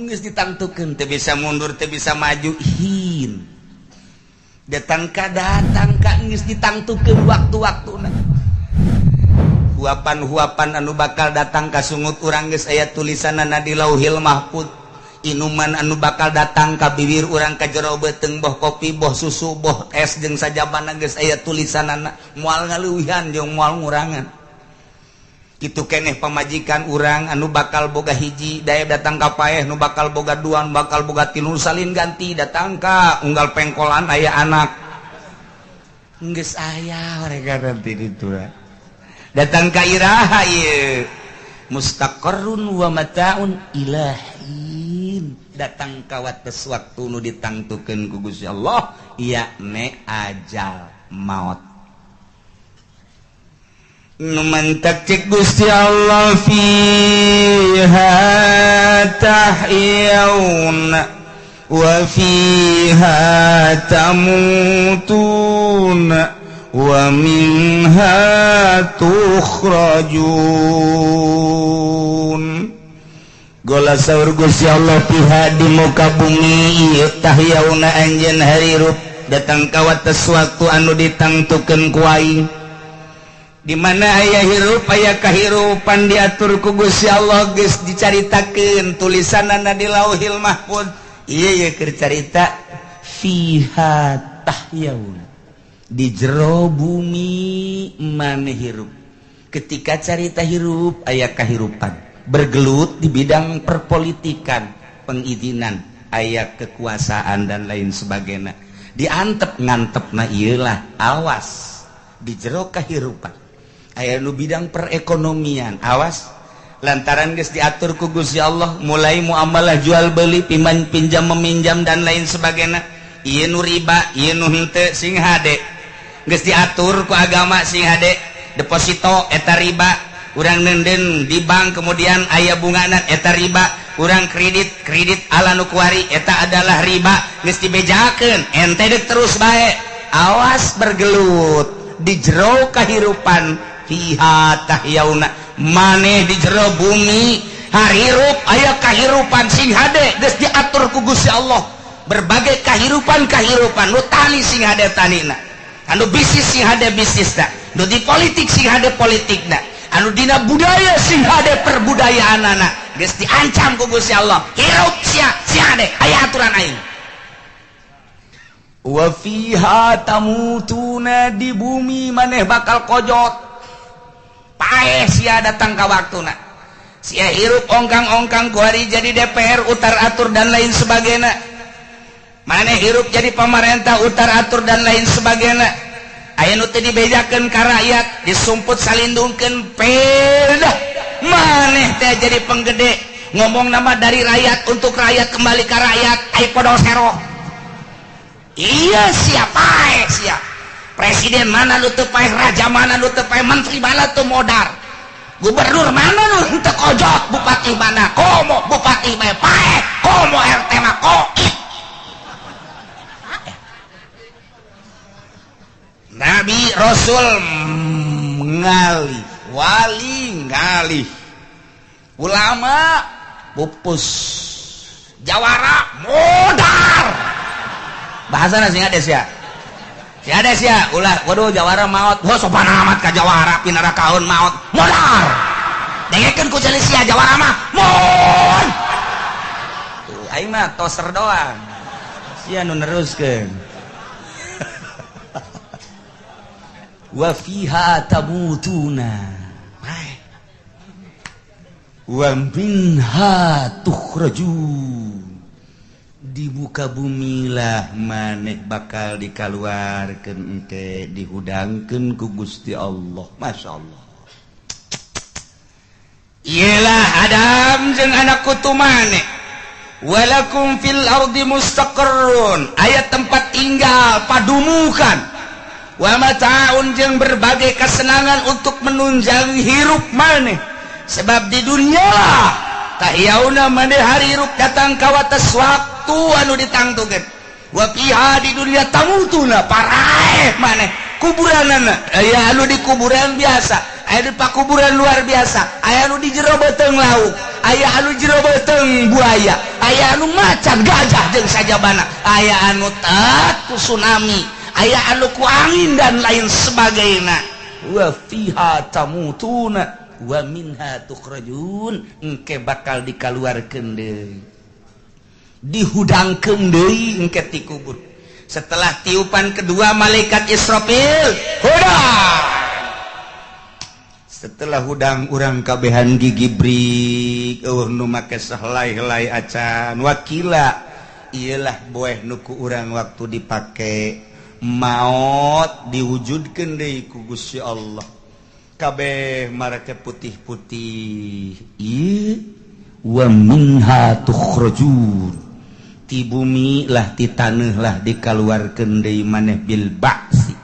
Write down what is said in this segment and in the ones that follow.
Geus ditangtukeun, teu bisa mundur, teu bisa maju. Hin datang ka, datang ka, geus ditangtukeun waktu-waktuna. Huapan-huapan anu bakal datang ka sungut urang geus aya tulisanana di Lauhil Mahfud. Inuman anu bakal datang ka bibir urang, ka jero beuteung, boh kopi, boh susu, boh es, jeung sajabana, geus aya tulisanana, moal ngaleuwihan jeung moal ngurangan. Itu keneh pamajikan urang anu bakal boga hiji daya datang ka paeh, nu bakal boga dua, nu bakal boga tilu, salin ganti, datang ka unggal pengkolan aya anak, geus aya mereka nanti itu. Datang ka iraha ieu? Mustaqarrun wa mataun ilahin. Datang ka wates waktu nu ditangtukeun ku Gusti Allah, yakni ajal maut. Nu mantak cek Gusti Allah, fiha tahyauna wa fiha tamutuna wa minha tukhrajun. Gola saur Gusti Allah, fiha di muka bumi ieu, tahyauna anjeun harirup, datang ka wates waktu anu ditangtukeun ku aing. Di mana aya hirup, aya kahirupan diatur ku Gusti Allah, geus dicaritakeun tulisanana di Lauhil Mahfud. Ieu ye keur carita fiha tahyauna, di jero bumi maneh hirup. Ketika carita hirup, aya kahirupan bergelut di bidang perpolitikan, pengizinan, aya kekuasaan dan lain sebagainya, diantep ngantep. Nah, iyalah, awas di jero kehidupan aya nu bidang perekonomian, awas, lantaran geus diatur ku Gusti Allah, mulai muamalah jual beli, piman pinjam meminjam, dan lain sebagainya. Ieu nu riba, ieu nu henteu, sing hade geus diatur ku agama, sing hade. Deposito eta riba, urang nenden di bank kemudian aya bungana, eta riba. Urang kredit, kredit ala nu kuari, eta adalah riba. Geus dibejakeun, ente dek terus bae, awas bergelut di jero kehidupan. Fiha tahyauna, maneh di jero bumi harirup, aya kahirupan. Sing hade, geus diatur ku Gusti Allah berbagai kehidupan kehidupan. Nu tani sing hade tanina, anu bisnis sing hade bisnisna, nu di politik sing hade politikna, anu dina budaya sing hade perbudayaanana. Geus diancam ku Gusti Allah, hirup sia sing hade, aya aturan aing. Wa fiha tamutuna, di bumi maneh bakal kojot, paeh sia. Datang ka waktuna sia hirup ongkang-ongkang kuari jadi DPR, utar atur, dan lain sebagainya. Maneh hirup jadi pemerintah, utar atur, dan lain sebagainya. Aya nu teu dibejakeun ka rakyat, disumput salindungkeun pedah. Maneh teh jadi penggede, ngomong nama dari rakyat untuk rakyat, kembali ke rakyat, ai podol sero. Iya, siapa siap presiden mana nu teu paeh, raja mana nu teu paeh, menteri mana teu modar, gubernur mana nu teu kojot, bupati mana komo bupati mah paeh, komo RT mah koit. Nabi Rasul ngalih, wali ngalih, ulama pupus, jawara modar. Bahasa sing ada sia, si ada sia ulah. Waduh, jawara maot. Wah, sopan amat ka jawara, pinara kaun maot modar. Dengekeun ku ceuli sia, jawara mah mon. Tuh, aing mah toser doang, sia nu neruskeun. Wa fiha tamutuna wa minha tukhrajun, di muka bumilah maneh bakal dikaluarkeun engke, dihudangkeun ku Gusti Allah. Masya Allah. Iyalah Adam jeung anak kutu maneh. Walakum fil ardi mustaqarrun, aya tempat tinggal, padumukan, wa mataun, jeung berbagai kesenangan untuk menunjang hirup maneh. Sebab di dunia lah tahyauna, maneh hirup, datang ka wates waktu anu ditangtukeun. Wa fiha, di dunia, tamutuna, paraeh maneh. Kuburanana aya anu di kuburan biasa, aya di pakuburan luar biasa, aya anu di jero beuteung laut. Aya anu jero beuteung buaya, aya anu macan, gajah jeung sajabana, aya anu tat ku tsunami, aya anu ku angin dan lain sebagainya. Wa fiha tamutuna wa minha tukhrajun. Engke bakal dikaluarkeun deui, dihudangkeun deui engke ti kubur setelah tiupan kedua malaikat Israfil. Hudang, setelah hudang urang kabehan gigi brik, euweuh nu make sahelai-helai acan. Wakila iyalah boeh nu ku urang waktu dipake maot diwujudkeun deui ku Gusti Allah, kabeh marake putih-putih. Ieu wa minha tukhrajun, ti bumi lah, ti taneuh lah dikaluarkeun deui maneh. Bil ba'si,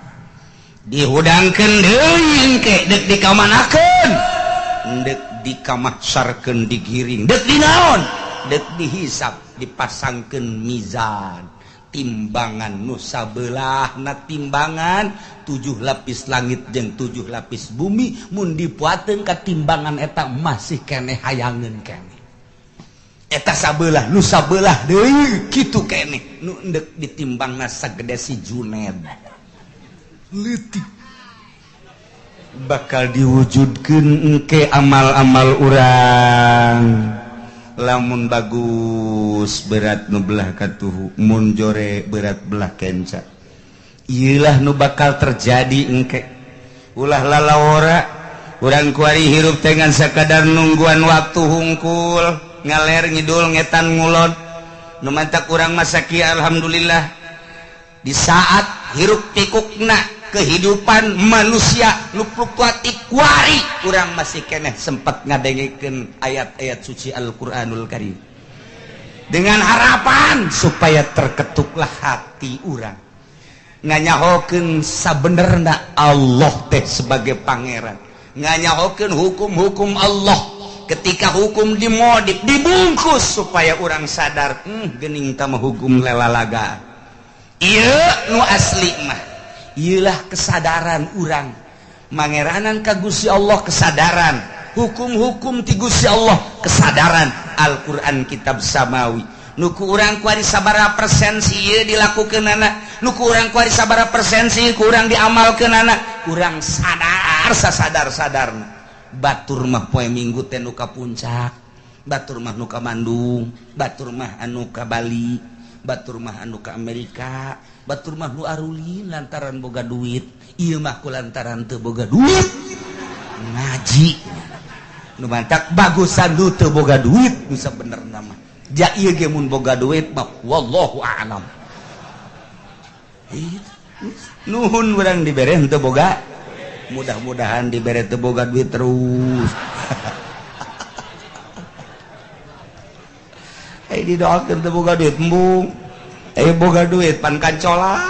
dihudangkeun deui engke. Deuk dikamanakeun? Deuk dikamahsyarkeun, digiring. Deuk dinaon? Deuk dihisab, dipasangkeun mizan, timbangan nu sabelahna timbangan tujuh lapis langit jeung tujuh lapis bumi. Mun dipuateun ka timbangan eta masih keneh hayangeun keneh. Eta sabelah, nu sabelah deui kitu keneh, nu endek ditimbangna sagede si Juned leutik. Bakal diwujudkeun engke amal-amal urang. Lamun bagus berat nu belah katuhu, mun jore berat belah kenca. Iyalah nu bakal terjadi engke. Ulah lalawora urang kuari hirup dengan sakadar nungguan waktu hungkul, ngaler ngidul, ngetan ngulon. Nu mantak urang masaki alhamdulillah di saat hiruk pikukna kehidupan manusia nu fluktuatif kuari, urang masih keneh sempat ngadengekeun ayat-ayat suci Al-Qur'anul Karim dengan harapan supaya terketuklah hati urang nganyahokeun sabenerna Allah teh sebagai pangeran, nganyahokeun hukum-hukum Allah ketika hukum dimodif, dibungkus supaya orang sadar, gening tama hukum lelalaga. Iya, nu asli mah iyalah kesadaran urang mangeranan ka Gusti Allah, kesadaran hukum-hukum ti Gusti Allah, kesadaran Al-Qur'an kitab samawi. Nu ku urang kuari sabaraha persen sih ieu dilakukeunana? Nu ku urang kuari sabaraha persen sih kurang diamalkeunana? Kurang sadar, sasadar-sadarna. Batur mah poe Minggu teh nu ka Puncak, batur mah nu ka Bandung, batur mah anu ka Bali, batur mah anu ka Amerika, batur mah nu arulin lantaran boga duit. Ieu mah ku lantaran teu boga duit ngaji. Nu mantak bagusan nu teu boga duit nu sabenerna mah. Ja ieu ge mun boga duit mah wallahu a'lam. Nuhun urang dibere henteu boga, mudah-mudahan dibere teu boga duit terus. Eh, didoakeun teu boga duit embung. Eh, boga duit pan kancolah.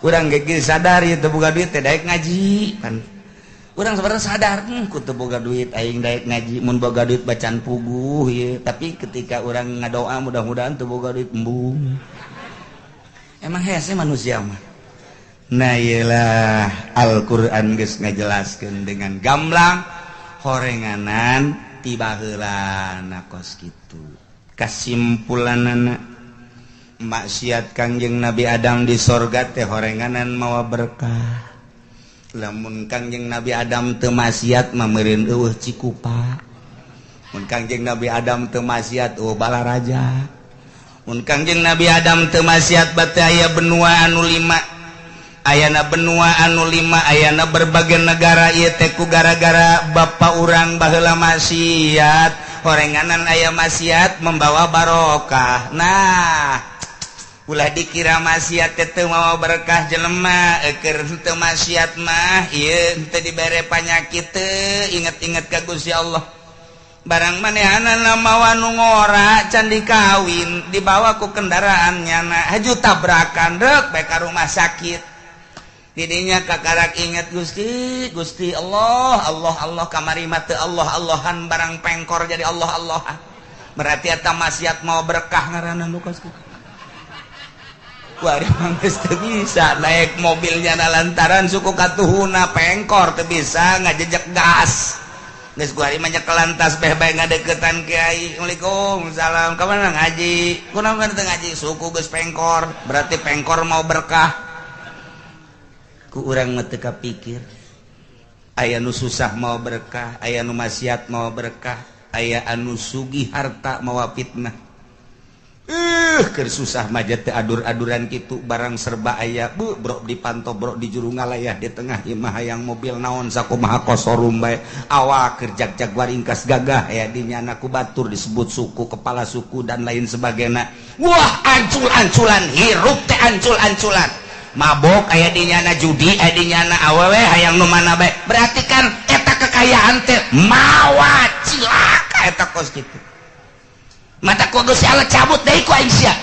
Urang ge sadar ieu teu boga duit teh daek ngaji pan. Urang sebenarnya sadar, ku teu boga duit aing daek ngaji, mun boga duit bacaan puguh ieu. Tapi ketika urang ngadoa mudah-mudahan teu boga duit, embung. Emang hese manusia mah. Nah, iyalah Al-Qur'an geus ngajelaskeun dengan gamblang horenganan ti baheulana kos kitu. Kasimpulanana, maksiat Kangjeng Nabi Adam di sorga teh horenganan mawa berkah. Lamun Kangjeng Nabi Adam teu maksiat mah meureun eueuh Cikupa. Mun Kangjeng Nabi Adam teu maksiat eueuh Balaraja. Mun Kangjeng Nabi Adam teu maksiat bate aya benua anu lima. Ayana benua anu lima, ayana berbagai negara ieu teh ku gara-gara bapa urang baheula maksiat. Horenganan aya maksiat membawa barokah. Nah, ulah dikira maksiat teh teu mawa berkah jelema. Keur teu maksiat mah ieu teu dibere panyakit teu inget-inget ka Gusti Allah. Barang manehanana mawa nu ngora can dikawin, dibawa ku kendaraan nyana haju tabrakan reuk bae ka rumah sakit. Didinya kakarak inget Gusti, Gusti Allah, Allah, Allah, kamari mah teu Allah Allahan, barang pengkor jadi Allah Allahan. Berarti eta maksiat mau berkah ngaranna nu kos kitu. Wah, emang geus teu bisa naik mobilnya na lantaran suku katuhuna pengkor teu bisa ngajejek gas. Geus ku ari mah nyekelan tasbeh bae ngadeukeutan kiai. Waalaikumsalam. Ka mana ngaji? Kunaon teu ngaji? Suku geus pengkor, berarti pengkor mau berkah. Ku urang mah teu kapikir. Aya nu susah mau berkah, aya nu maksiat mau berkah, aya anu sugih harta mawa fitnah. Keur susah mah teh adur-aduran kitu, barang serba aya, bu brok dipantau, brok di juru ngalayah di tengah imah, hayang mobil naon sakumaha kosorum bae, awak keur jag-jag waringkas gagah aya di nyana ku batur disebut suku, kepala suku dan lain sebagainya. Wah, ancul-anculan hirup teh, ancul-anculan mabok aya di nyana, judi aya di nyana, awewe hayang nu mana bae. Berarti kan eta kekayaan teh mawa cilaka eta kos kitu. Mata ku Gusti Allah cabut deui ku aing sia,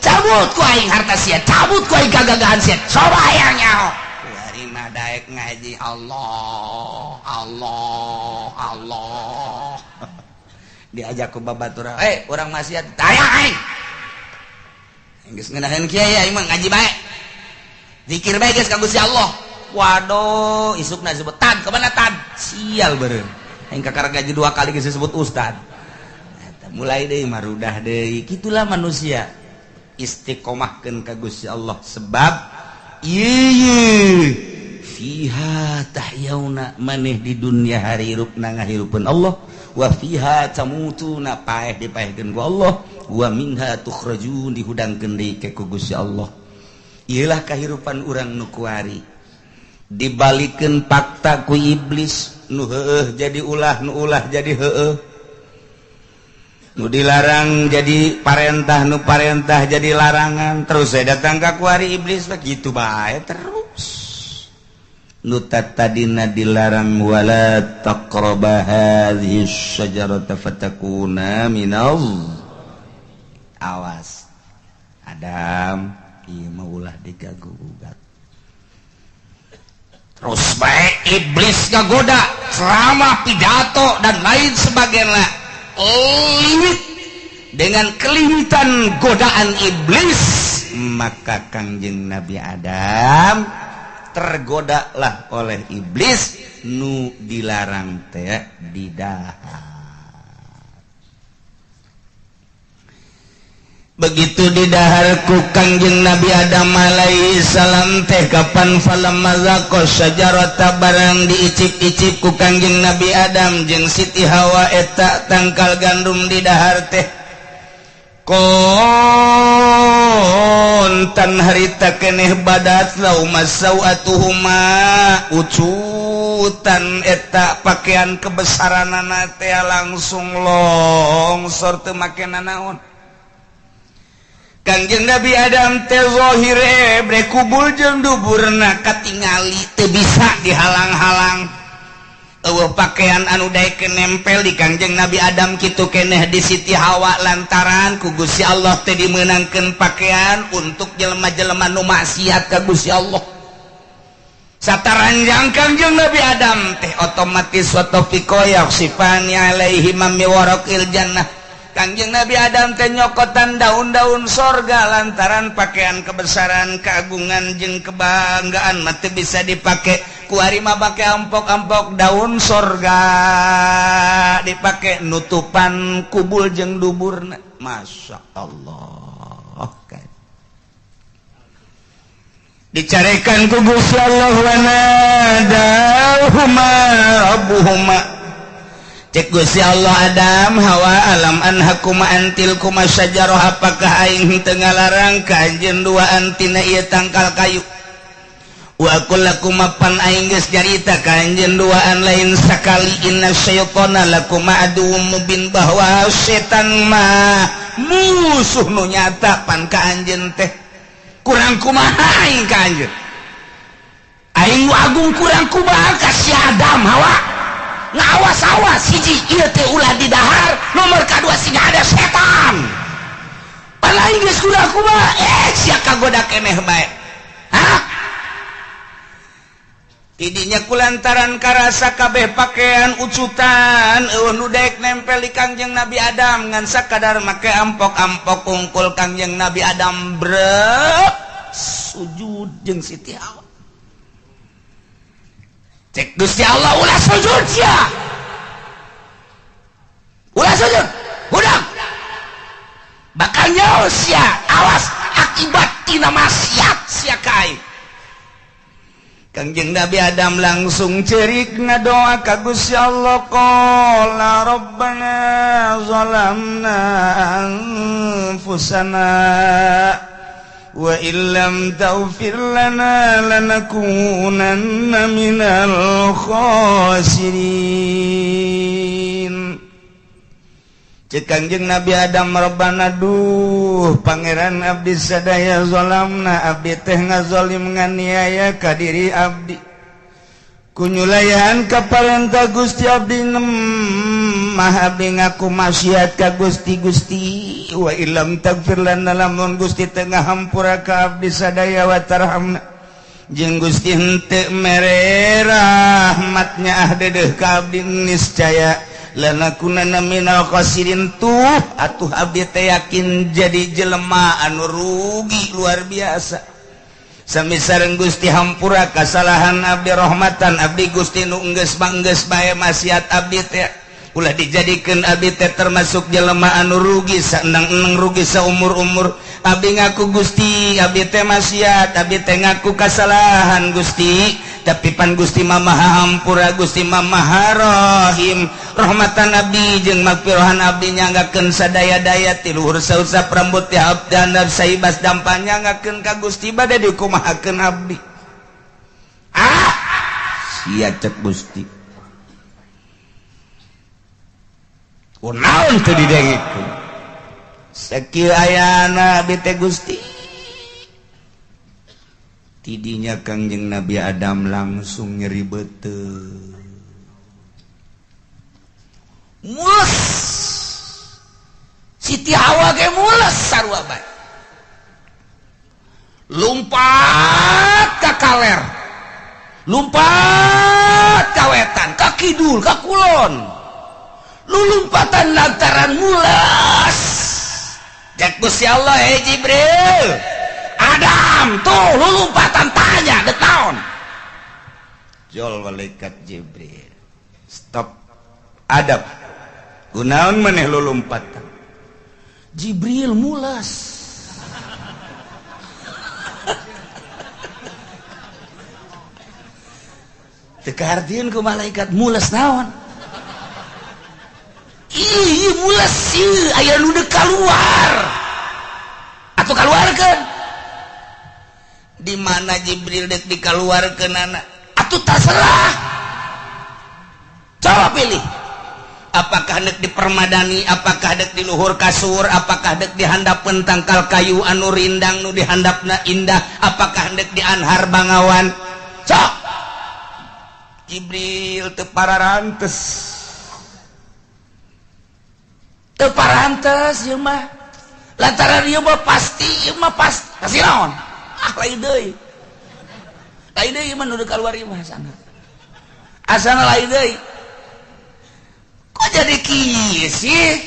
cabut ku aing harta sia, cabut ku aing kagagahan sia, coba hayang nyaho. Kuari mah daek ngaji, Allah Allah Allah, diajak ku babatur, eh, urang maksiat, hayang aing geus ngeunaheun kiai, aing mah ngaji bae, zikir bae geus ka Gusti Allah. Waduh, isukna disebut tad, kemana tad, sial beureum aing kakara gaji dua kali geus disebut ustad. Mulai deui marudah deui. Kitulah manusia, istiqomahkeun ka Gusti Allah, sebab ieu fiha tahyauna, maneh di dunia harirupna ngahirupeun Allah, wa fiha tamutuna, paeh dipaehkeun ku Allah, wa minha tukhrajun, dihudangkeun deui ke ku Gusti Allah. Ieulah kahirupan urang nu kuari dibalikeun fakta ku iblis, nu heueuh jadi ulah, nu ulah jadi heueuh, nu dilarang jadi parentah, nu parentah jadi larangan. Terus saya datang ke kuari iblis begitu bae terus. Nu tadina dilarang wala taqraba hadhihi syajarata fatakuna minal, awas Adam, ieu mah ulah digagu-gugat. Terus baik iblis ngagoda ceramah, pidato, dan lain sebagainya. Limit dengan kelimitan godaan iblis, maka Kangjeng Nabi Adam tergodalah oleh iblis, nu dilarang teh didahar. Begitu didahar ku Kangjeng Nabi Adam alaihi salam teh, kapan falamma zaqa syajarata, barang diicip-icip ku Kangjeng Nabi Adam jeung Siti Hawa eta tangkal gandum didahar teh, kontan harita keneh badat lahuma sawatuhuma, ucutan eta pakaian kebesaranana teh langsung longsor, teu make nanaon. Kangjeng Nabi Adam teh zahire bre kubul jeung duburna katingali, teu bisa dihalang-halang. Eueuh pakaian anu daek nempel di Kangjeng Nabi Adam, kitu keneh di Siti Hawa, lantaran ku Gusti Allah teh dimeunangkeun pakaian untuk jelema-jelema nu maksiat ka Gusti Allah. Sataranjang Kangjeng Nabi Adam teh otomatis wa tafiqa yakhsifani alaihi min waraqil jannah. Kangjeng Nabi Adam teh nyokotan daun-daun sorga, lantaran pakaian kebesaran, keagungan jeung kebanggaan mah teu bisa dipake. Kuari mah pake ampok-ampok daun sorga, dipake nutupan kubul jeung duburna. Masya Allah kan dicarekan ku Gusti Allah, wa nadahuma rabbuhuma. Cek Gusti Allah, Adam, Hawa, alam anhakuma an tilkuma syajarah, apakah aing teu ngalarang ka anjeun duaan tina ieu tangkal kayu? Wa aqul lakuma, pan aing geus nyarita ka anjeun duaan lain sakali, inna syaitana lakuma aduwwum mubin, bahwa setan mah musuh nu nyata pan ka anjeun teh. Kurang kumaha aing ka anjeun? Aing nu agung kurang kumaha ka si Adam, Hawa? Ngawas-awas, hiji ieu teh ulah didahar, nomor kadua siga ada setan. Pan aing geus kurang kumaha, eh, sia kagoda keneh bae. Hah? Tidinya kulantaran karasa kabeh pakaian ucutan, eueuh nu daek nempel di Kangjeng Nabi Adam, ngan sakadar make ampok-ampok ungkul. Kangjeng Nabi Adam brek sujud jeung Siti Hawa. Cek Gusti Allah, ulah sujud sia. Nyaho sia, awas akibat tina maksiat sia ka aing. Kangjeng Nabi Adam langsung cerik ngadoa ka Gusti Allah, qala rabbana zalamna anfusana wa illam taghfir lana lanakunanna minal khasirin. Cek Kangjeng Nabi Adam, rabbana duh pangeran abdi sadaya zalamna abdi teh ngazolim nganiaya ka diri abdi kunyulayan ka parentah Gusti abdi mah abdi ngaku maksiat ka Gusti Gusti wa illam taghfir lana lamun Gusti teu ngahampura ka abdi sadaya wa tarhamna jeung Gusti henteu mere rahmatnya ah dedeuh ka abdi niscaya lanakunanna minal khasirin. Tuh atuh abdi teh yakin jadi jelema anu rugi luar biasa. Sami sareng Gusti hampura kasalahan abdi rahmatan abdi Gusti nu enggeus manggeus bae maksiat abdi teh ulah dijadikeun abdi teh termasuk jelema anu rugi saendang-endang rugi saumur-umur. Abdi ngaku Gusti abdi teh maksiat abdi teh ngaku kasalahan Gusti, tapi pan Gusti mah maha hampura Gusti mah maha rahim. Rahmatan abdi jeung magfirohan abdi nyanggakeun sadaya-daya ti luhur sausap rambut ti abdi saibas dampa nyanggakeun ka Gusti bade dikumahakeun abdi. Ah sia cek Gusti kunaon teu didengikeun sakieu ayana abdi teh Gusti. Tidinya Kangjeng Nabi Adam langsung nyeri beuteung mules. Siti Hawa ge mules sarua bae lumpat ka kaler lumpat ka wetan ka kidul ka kulon lulumpatan lantaran mules. Cek Gusti Allah, hei Jibril Adam tuh lulumpatan tanya de taon. Jol malaikat Jibril stop Adam kunaon maneh lulumpatan. Jibril mulas. Teu kahartieun ku malaikat mulas naon. Ih mulas ieu aya nu deuk kaluar atuh kaluarkeun. Di mana Jibril dek dikaluarkeun anak atuh terserah coba pilih apakah dek di permadani apakah dek di luhur kasur apakah dek dihandapeun tangkal kayu anu rindang nu dihandapna indah apakah dek di anhar bangawan. Sok Jibril teu pararantes teu parantes ieu mah lantaran ieu mah pasti ieu mah pasti naon ah lain deui lain deui mah nu kaluar ieu mah asana asana lain deui. Kok jadi kieu sih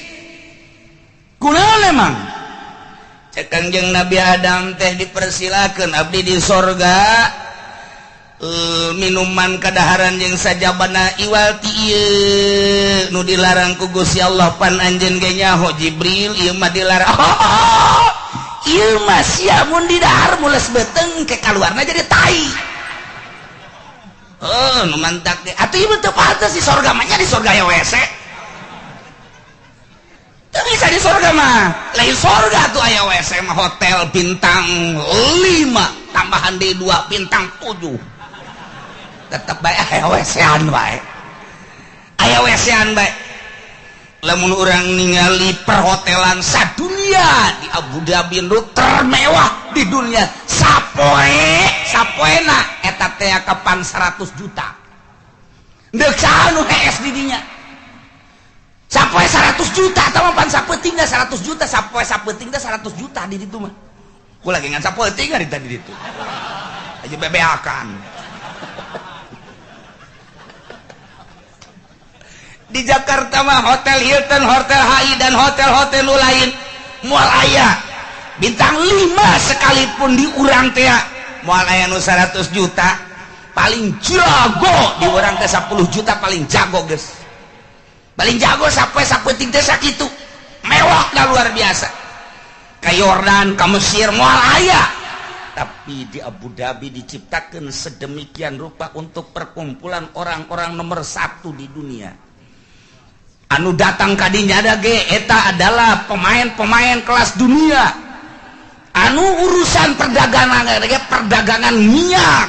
kunaon emang cek Kangjeng Nabi Adam teh dipersilakeun abdi di sorga minuman kadaharan jeung sajabana iwal ti ieu nu dilarang ku Gusti Allah pan anjeun ge nyaho Jibril ieu mah dilarang. Ieu mah sia mun didahar mules beuteung ke kaluarna jadi tai. Heuh nu mantak ge atuh ieu teu pantes di sorga mah nya di sorga ya WC. Teu bisa di sorga mah. Lain sorga tuh aya WC mah hotel bintang 5 tambahan deui 2 bintang 7. Tetep bae aya WC-an bae. Aya WC-an bae. Lamun urang ningali perhotelan sadunia di Abu Dhabi nu termewah di dunia sapoe sapoena eta teh kapan 100 juta deuk saha nu hees di dinya sapoe 100 juta atawa pan sapeuting 100 juta sapoe sapeuting 100 juta di ditu mah ku lagi ngan sapeuting ari tadi ditu aja bebeakan. Di Jakarta mah hotel Hilton, hotel HI dan hotel-hotel nu lain moal aya bintang 5 sekalipun di urang teh moal aya nu 100 juta paling jago di urang teh 10 juta paling jago geus paling jago sampai sapenting teh sakitu mewah lah luar biasa. Ka Yordan, ka Mesir moal aya. Tapi di Abu Dhabi diciptakan sedemikian rupa untuk perkumpulan orang-orang nomor satu di dunia. Anu datang kadinya ada ge eta adalah pemain-pemain kelas dunia. Anu urusan perdagangan ge perdagangan minyak.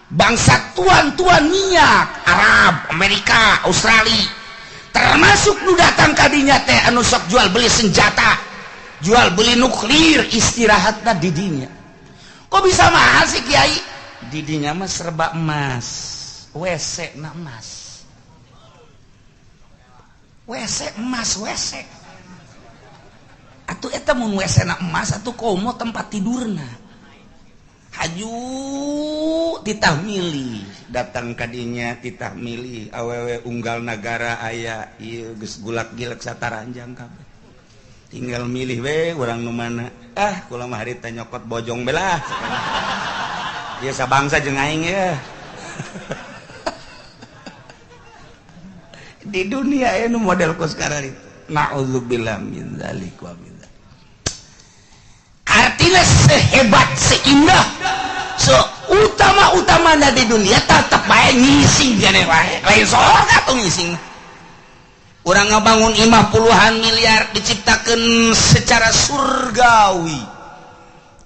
Bangsa tuan-tuan minyak Arab, Amerika, Australia. Termasuk nu datang kadinya teh anu sok jual beli senjata, jual beli nuklir, istirahatna di dinya. Kok bisa mahal sih Kiai? Di dinya mah serba emas, WC na emas. WC emas, WC. Atuh eta mun WC na emas atuh komo tempat tidurna. Haju titah milih datang kadinya titah milih awewe unggal nagara aya ieu geus gulak-gilek sataranjang kabeh. Tinggal milih we urang nu mana. Ah kula mah harita nyokot bojong belah. Ieu sabangsa jeung aing ya. Di dunia anu model ku sekarang itu. Na'udzubillah min dzalik wa min dzalik. Artinya sehebat, seindah, seutama-utamanya di dunia tetap bae ngising jane wae. Lain sorga tuh ngising. Urang ngabangun imah puluhan miliar diciptakan secara surgawi.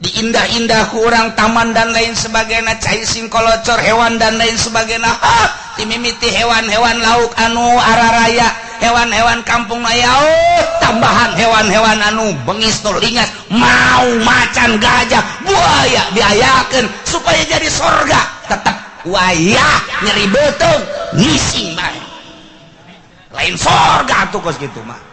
Diindah-indah ku urang taman dan lain sebagainya, cai singkolocor hewan dan lain sebagainya. Ha, timimiti hewan-hewan lauk anu araraya, hewan-hewan kampung aya, oh, tambahan hewan-hewan anu bengis nu lingas, mau macan, gajah, buaya diayakeun supaya jadi sorga. Tetap wayah nyeri beuteung ngising bae. Lain sorga tuh kos gitu mah.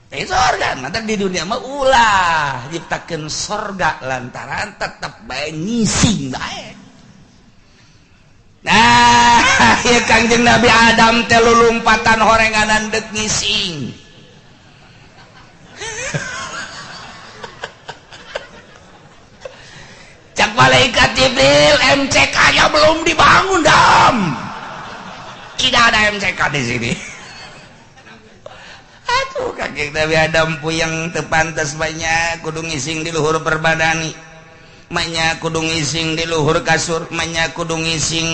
Lain sorga, nanti di dunia mah ulah nyiptakeun sorga lantaran tetep bae ngising bae. Nah, ieu Kangjeng Nabi Adam teh lulumpatan horenganan deuk ngising. Cak malaikat Jibril, MCK-nya belum dibangun, Dam. Tidak ada MCK di sini. Aduh, kakek Nabi Adam puyeng teu pantes banyak kudu ngising di luhur perbadani. Manya kudu ngising di luhur kasur, manya kudu ngising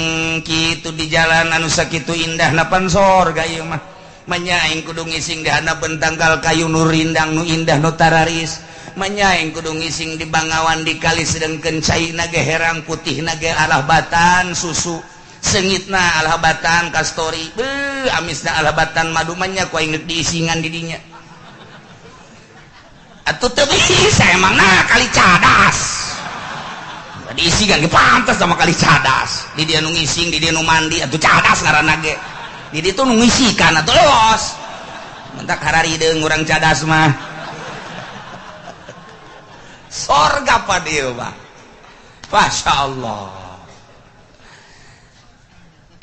kitu di jalan anu sakitu indah napan sorga ieu mah. Manya aing kudu ngising di handapeun tangkal kayu nu rindang nu indah nu tararis. Manya aing kudu ngising di bangawan di kali sedengkeun caina ge herang putihna ge alah batan susu. Sengitna alah batan kastori, beuh amisna alah batan madu manya ku aing geus diisingan di dinya. Atuh teu bisa emangna kali cadas. Diisingan ge pantes sama kali cadas. Di dia nu ngising, di dia nu mandi, atuh cadas ngaranna ge. Di ditu nu ngisikan atuh los. Mentak hararideung urang cadas mah. Sorga pa dieu mah. Masya Allah.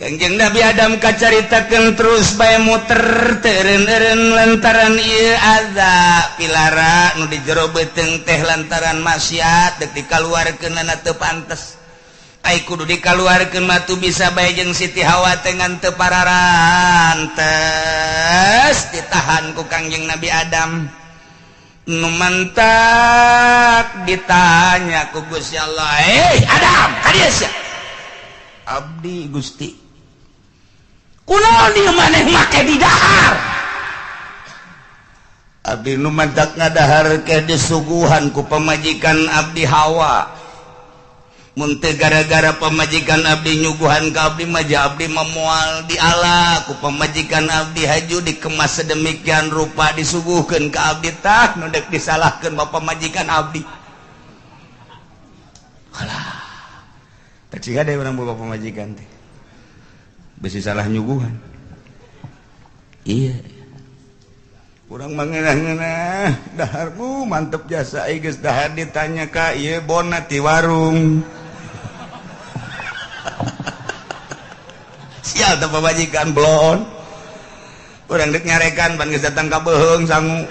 Kangjeng Nabi Adam kacaritakeun terus bae muter teureun-eureun lantaran ieu azab pilara nu di jero beuteung teh lantaran maksiat deuk dikaluarkeunana teu pantes. Ai kudu dikaluarkeun mah tu bisa bae jeung Siti Hawa teh ngan teu pararantes ditahan ku Kangjeng Nabi Adam. Nu mantak ditanya ku Gusti Allah, "Eh Adam, ka dieu sia?" Abdi Gusti. Kunaon ieu maneh make di dahar? Abdi nu mantak ngadahar ke disuguhan ku pamajikan abdi Hawa. Mun teu gara-gara pamajikan abdi nyuguhan ka abdi mah abdi memual di ala ku pamajikan abdi haju dikemas sedemikian rupa disuguhkeun ka abdi tah nu deuk disalahkeun bapak pamajikan abdi. Alah. Teu ada urang boga pamajikan teh. Besi salah nyuguhan. Iya. Urang mah ngeunah-ngeunah daharmu mantep jasa ai geus dahar ditanya ka ieu bona ti warung. Sial teh pamajikan blon. Urang deuk nyarekan pan geus datang ka beuheung sangu.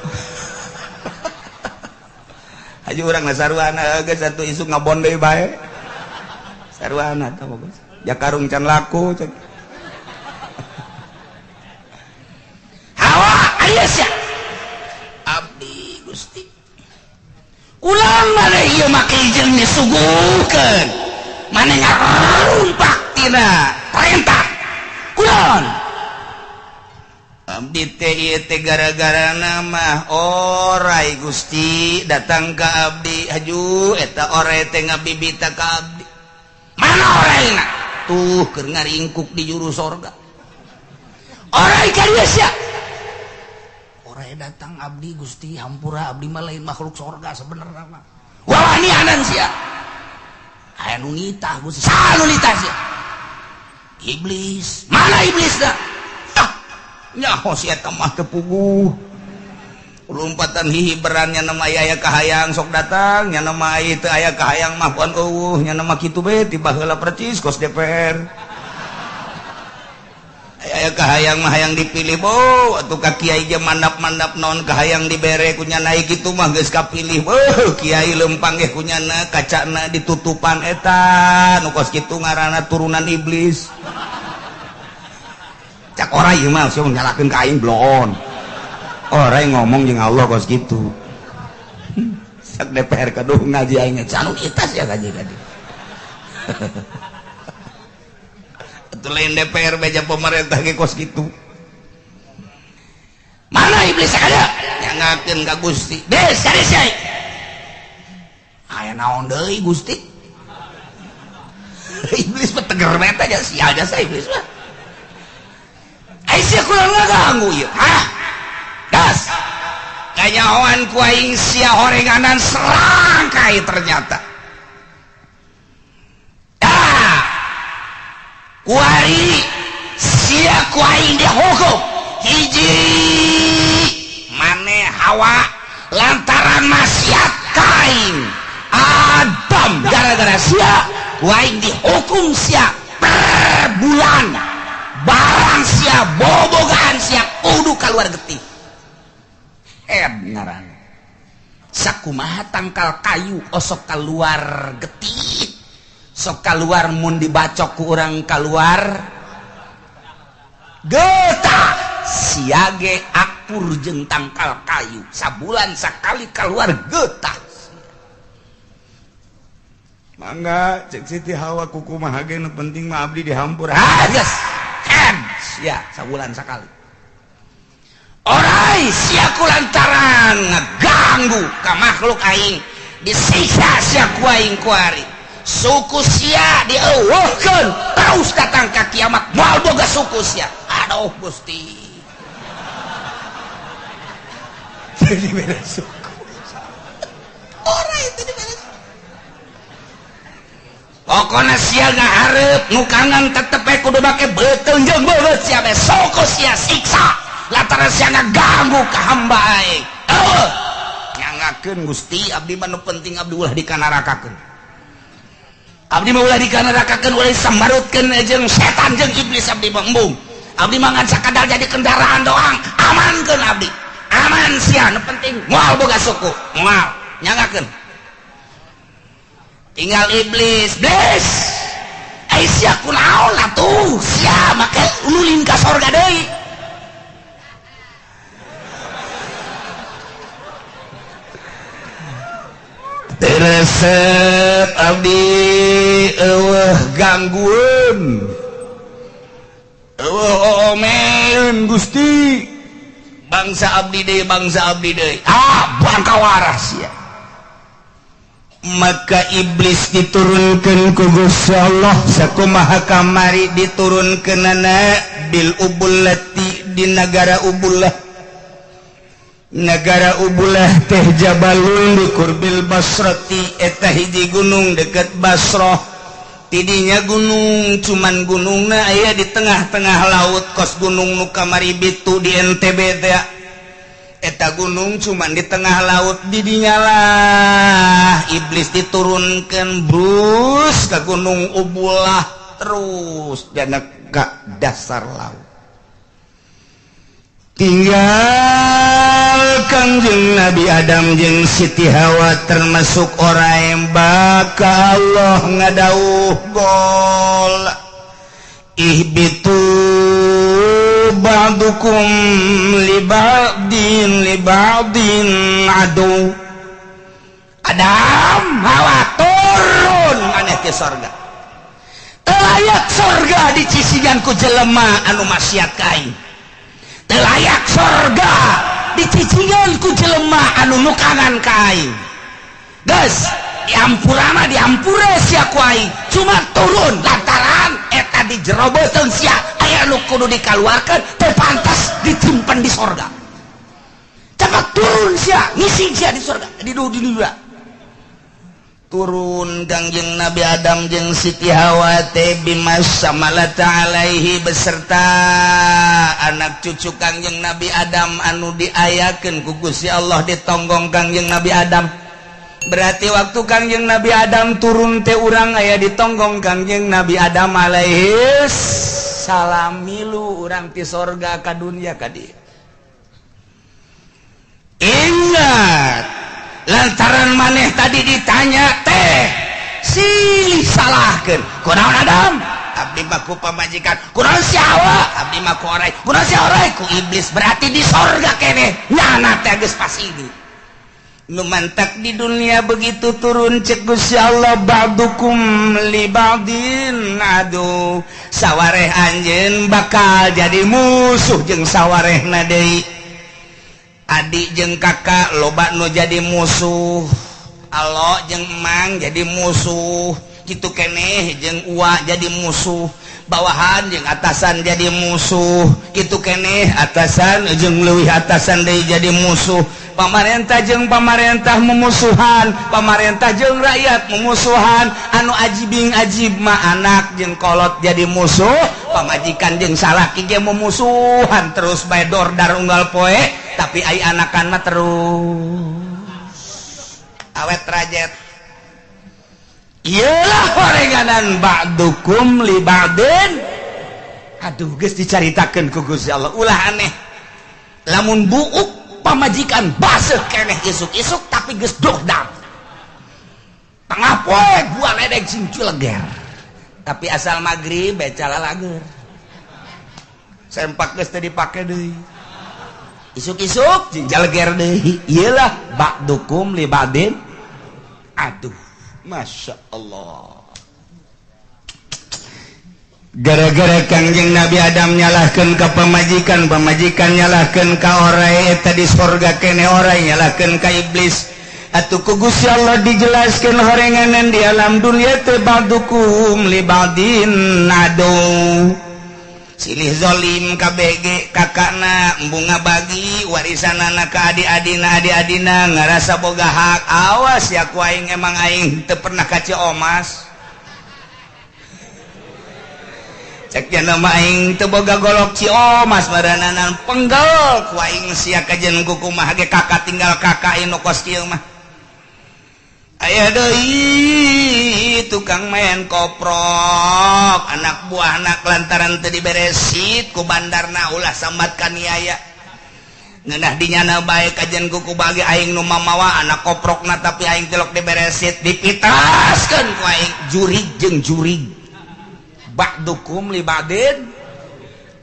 Haji urang na saruana geus atuh isuk ngabon deui bae. Saruana tah bagus. Jakarung can laku cek. Hawa aya sia. Abdi Gusti. Ulang mana ieu make jeung disuguhkeun. Maneh ngarumpak tina perintah. Kulon. Abdi teh ieu teh gara-gara nama orai Gusti datang ka abdi haju eta orai teh ngabibita ka abdi. Mana oraina? Tuh keur ngaringkuk di juru sorga. Orai ka dieu sia. Orai datang abdi Gusti hampura abdi mah lain makhluk sorga sebenarnya mah. Wawanianan sia. Aya nu nitah Gusti, saha nu nitah sia? Iblis. Mana iblis dah? Nyaho si eta mah teu puguh. Lompatan hihiberan nya nama aya kahayang sok datang, nya nama teu aya kahayang mah pon eueuh, nya nama kitu be ti baheula percis kos DPR. Aya kahayang mah hayang dipilih bo, atuh ka kiai ge mandap-mandap naon kahayang dibere ku nya naik kitu mah geus kapilih. Beuh, kiai lempang ge ku nyana kacana ditutupan eta nu kos kitu ngaranna turunan iblis. Cak orai ieu mah sia nyalakeun ka aing bloon. Orai ngomong jeung Allah kos kitu. Sak DPR kaduh ngaji aing canu kita sia ngaji tadi. Atuh lain DPR beja pemerintah ge kos kitu. Mana iblis kada? Nyangakeun ka Gusti. Bes kade sia. Aya naon deui Gusti? Iblis mah teger bae teh sia jasa iblis mah. Aisyah kurang ngaganggu ieu. Hah? Gas. Kanyahoan ku aing sia horenganan serangkai ternyata. Ah. Kuari sia ku aing dihukum. Hiji mane Hawa lantaran maksiat ka aing. Adam gara-gara sia ku aing dihukum sia per bulan. Barang sia bobogaan sia kudu keluar getih. Ed ngaran. Sakumaha tangkal kayu osok keluar getih. Sok keluar mun dibacok ku urang keluar getah. Sia ge akur jeung tangkal kayu sabulan sakali keluar getah. Mangga cek Siti Hawa kukumaha ge nu penting mah abdi dihampur. Ah geus. Sia sabulan sakali. Orai sia ku lantaran ngaganggu ka makhluk aing disiksa sia ku aing kuari. Suku sia dieuweuhkeun terus datang ka kiamat moal boga suku sia. Aduh Gusti. Jadi beda suku. Orai itu dibeda suku. Pokona sia ngahareup nu kanan tetep we kudu make beuteung jeung beungeut sia be suku sia siksa lantaran sia ngaganggu ka hamba aing. Eueuh nyangakeun Gusti abdi mah nu penting abdi ulah dikanarakakeun. Abdi mah ulah dikanarakakeun ulah disambarutkeun jeung setan jeung iblis abdi mah embung. Abdi mah ngan sakadar jadi kendaraan doang, amankeun abdi. Aman sia nu penting moal boga suku, moal nyangakeun. Tinggal iblis, iblis. Ai sia kunaon atuh? Sia make ulin ka sorga deui. Teu resep abdi eueuh ganggueun. Eueuh oomeun Gusti. Bangsa abdi deui, bangsa abdi deui. Ah, bangka waras sia. Maka iblis diturunkan ku Gusti Allah sakumaha kamari diturunkeunana bil ubullati di nagara Ubullah. Nagara Ubullah teh jabalun di kurbil Basrati eta hiji gunung deket Basrah. Tidinya gunung cuman gunungna aya di tengah-tengah laut kos gunung nu kamari bitu di NTB teh. Eta gunung cuman di tengah laut didinya lah iblis diturunkan brus ke gunung Ubullah terus dana ka dasar laut. Tinggal Kangjeng Nabi Adam jeung Siti Hawa termasuk orang baka Allah ngadauh gol. Ihbitu ba'dukum li ba'din adu. Adam Hawa turun maneh ke sorga. Teu layak sorga dicicigan ku jelema anu maksiat ka aing. Teu layak sorga dicicigan ku jelema anu nukangan ka aing. Geus diampurana diampura sia ku aing, cuma turun lantaran eta di jero beuteung sia aya nu kudu dikaluarkeun, teu pantas disimpen di sorga. Cepat turun sia, ngisi sia di sorga di dunia. Turun Kangjeng Nabi Adam jeung Siti Hawa teh bimas samalata alaihi beserta anak cucu Kangjeng Nabi Adam anu diayakeun ku Gusti Allah ditonggong Kangjeng Nabi Adam. Berarti waktu Kangjeng Nabi Adam turun teh urang aya ditonggong Kangjeng Nabi Adam alaihi salam, milu urang ti sorga ka dunia ka dieu. Ingat, lantaran maneh tadi ditanya teh silih salahkeun, kunaon Adam? Abdi mah ku pamajikan. Kunaon si Hawa? Abdi mah ku orai. Kunaon si orai? Ku iblis. Berarti di sorga keneh nyana teh geus pas ini nu mantak di dunia. Begitu turun, cek Gusti Allah, ba'dukum li ba'din adu, sawareh anjeun bakal jadi musuh jeung sawarehna deui. Adik jeung kakak loba nu jadi musuh, alo jeung emang jadi musuh, gitu keneh jeung ua jadi musuh, bawahan jeung atasan jadi musuh, gitu keneh atasan jeung leuwih atasan deui jadi musuh, pamarentah jeung pamarentah memusuhan, pamarentah jeung rakyat memusuhan. Anu ajibing ajib mah anak jeung kolot jadi musuh, pamajikan jeung salaki ge memusuhan terus bae, dordar unggal poe, tapi ai anakan mah terus awet rajet. Iyalah horenganan ba'dukum li ba'din. Aduh, geus dicaritakeun ku Gusti Allah, ulah aneh lamun buuk pamajikan baseuh keneh isuk-isuk, tapi geus dordar tengah poe gua ledek sing cileger, tapi asal maghrib bae calalager, sempak geus teu dipake deui, isuk-isuk jing jaleger deui. Iyalah ba'dukum li ba'din. Aduh, Masya Allah, gara-gara Kangjeng Nabi Adam nyalahkan ke pemajikan, pemajikan nyalahkan ka orai eta, di sorga kene orai nyalahkan ka iblis. Atuh ku Gusti Allah dijelaskan horenganan di alam dunia teh ba'dukum li ba'din adu, silih zolim KBG. Kakakna bunga bagi warisan anak ke adik-adina, adik-adina ngerasa boga hak. Awas ya ku aing, emang aing teu pernah ka Ciomas, cek nama aing teu boga golok Ciomas marananan, penggel ku aing sia kajen kumaha ge kakak tinggal kakak anu kos kieu mah. Aya deui tukang main koprok, anak buah anak, lantaran teu diberesit ku bandarna, ulah sambat kaniaya ngeunah dinyana bae kajen kuku bagi aing nu mamawa anak koprokna, tapi aing tilok diberesit, dipitaskeun ku aing. Jurig jeung jurig, ba'dukum li ba'din.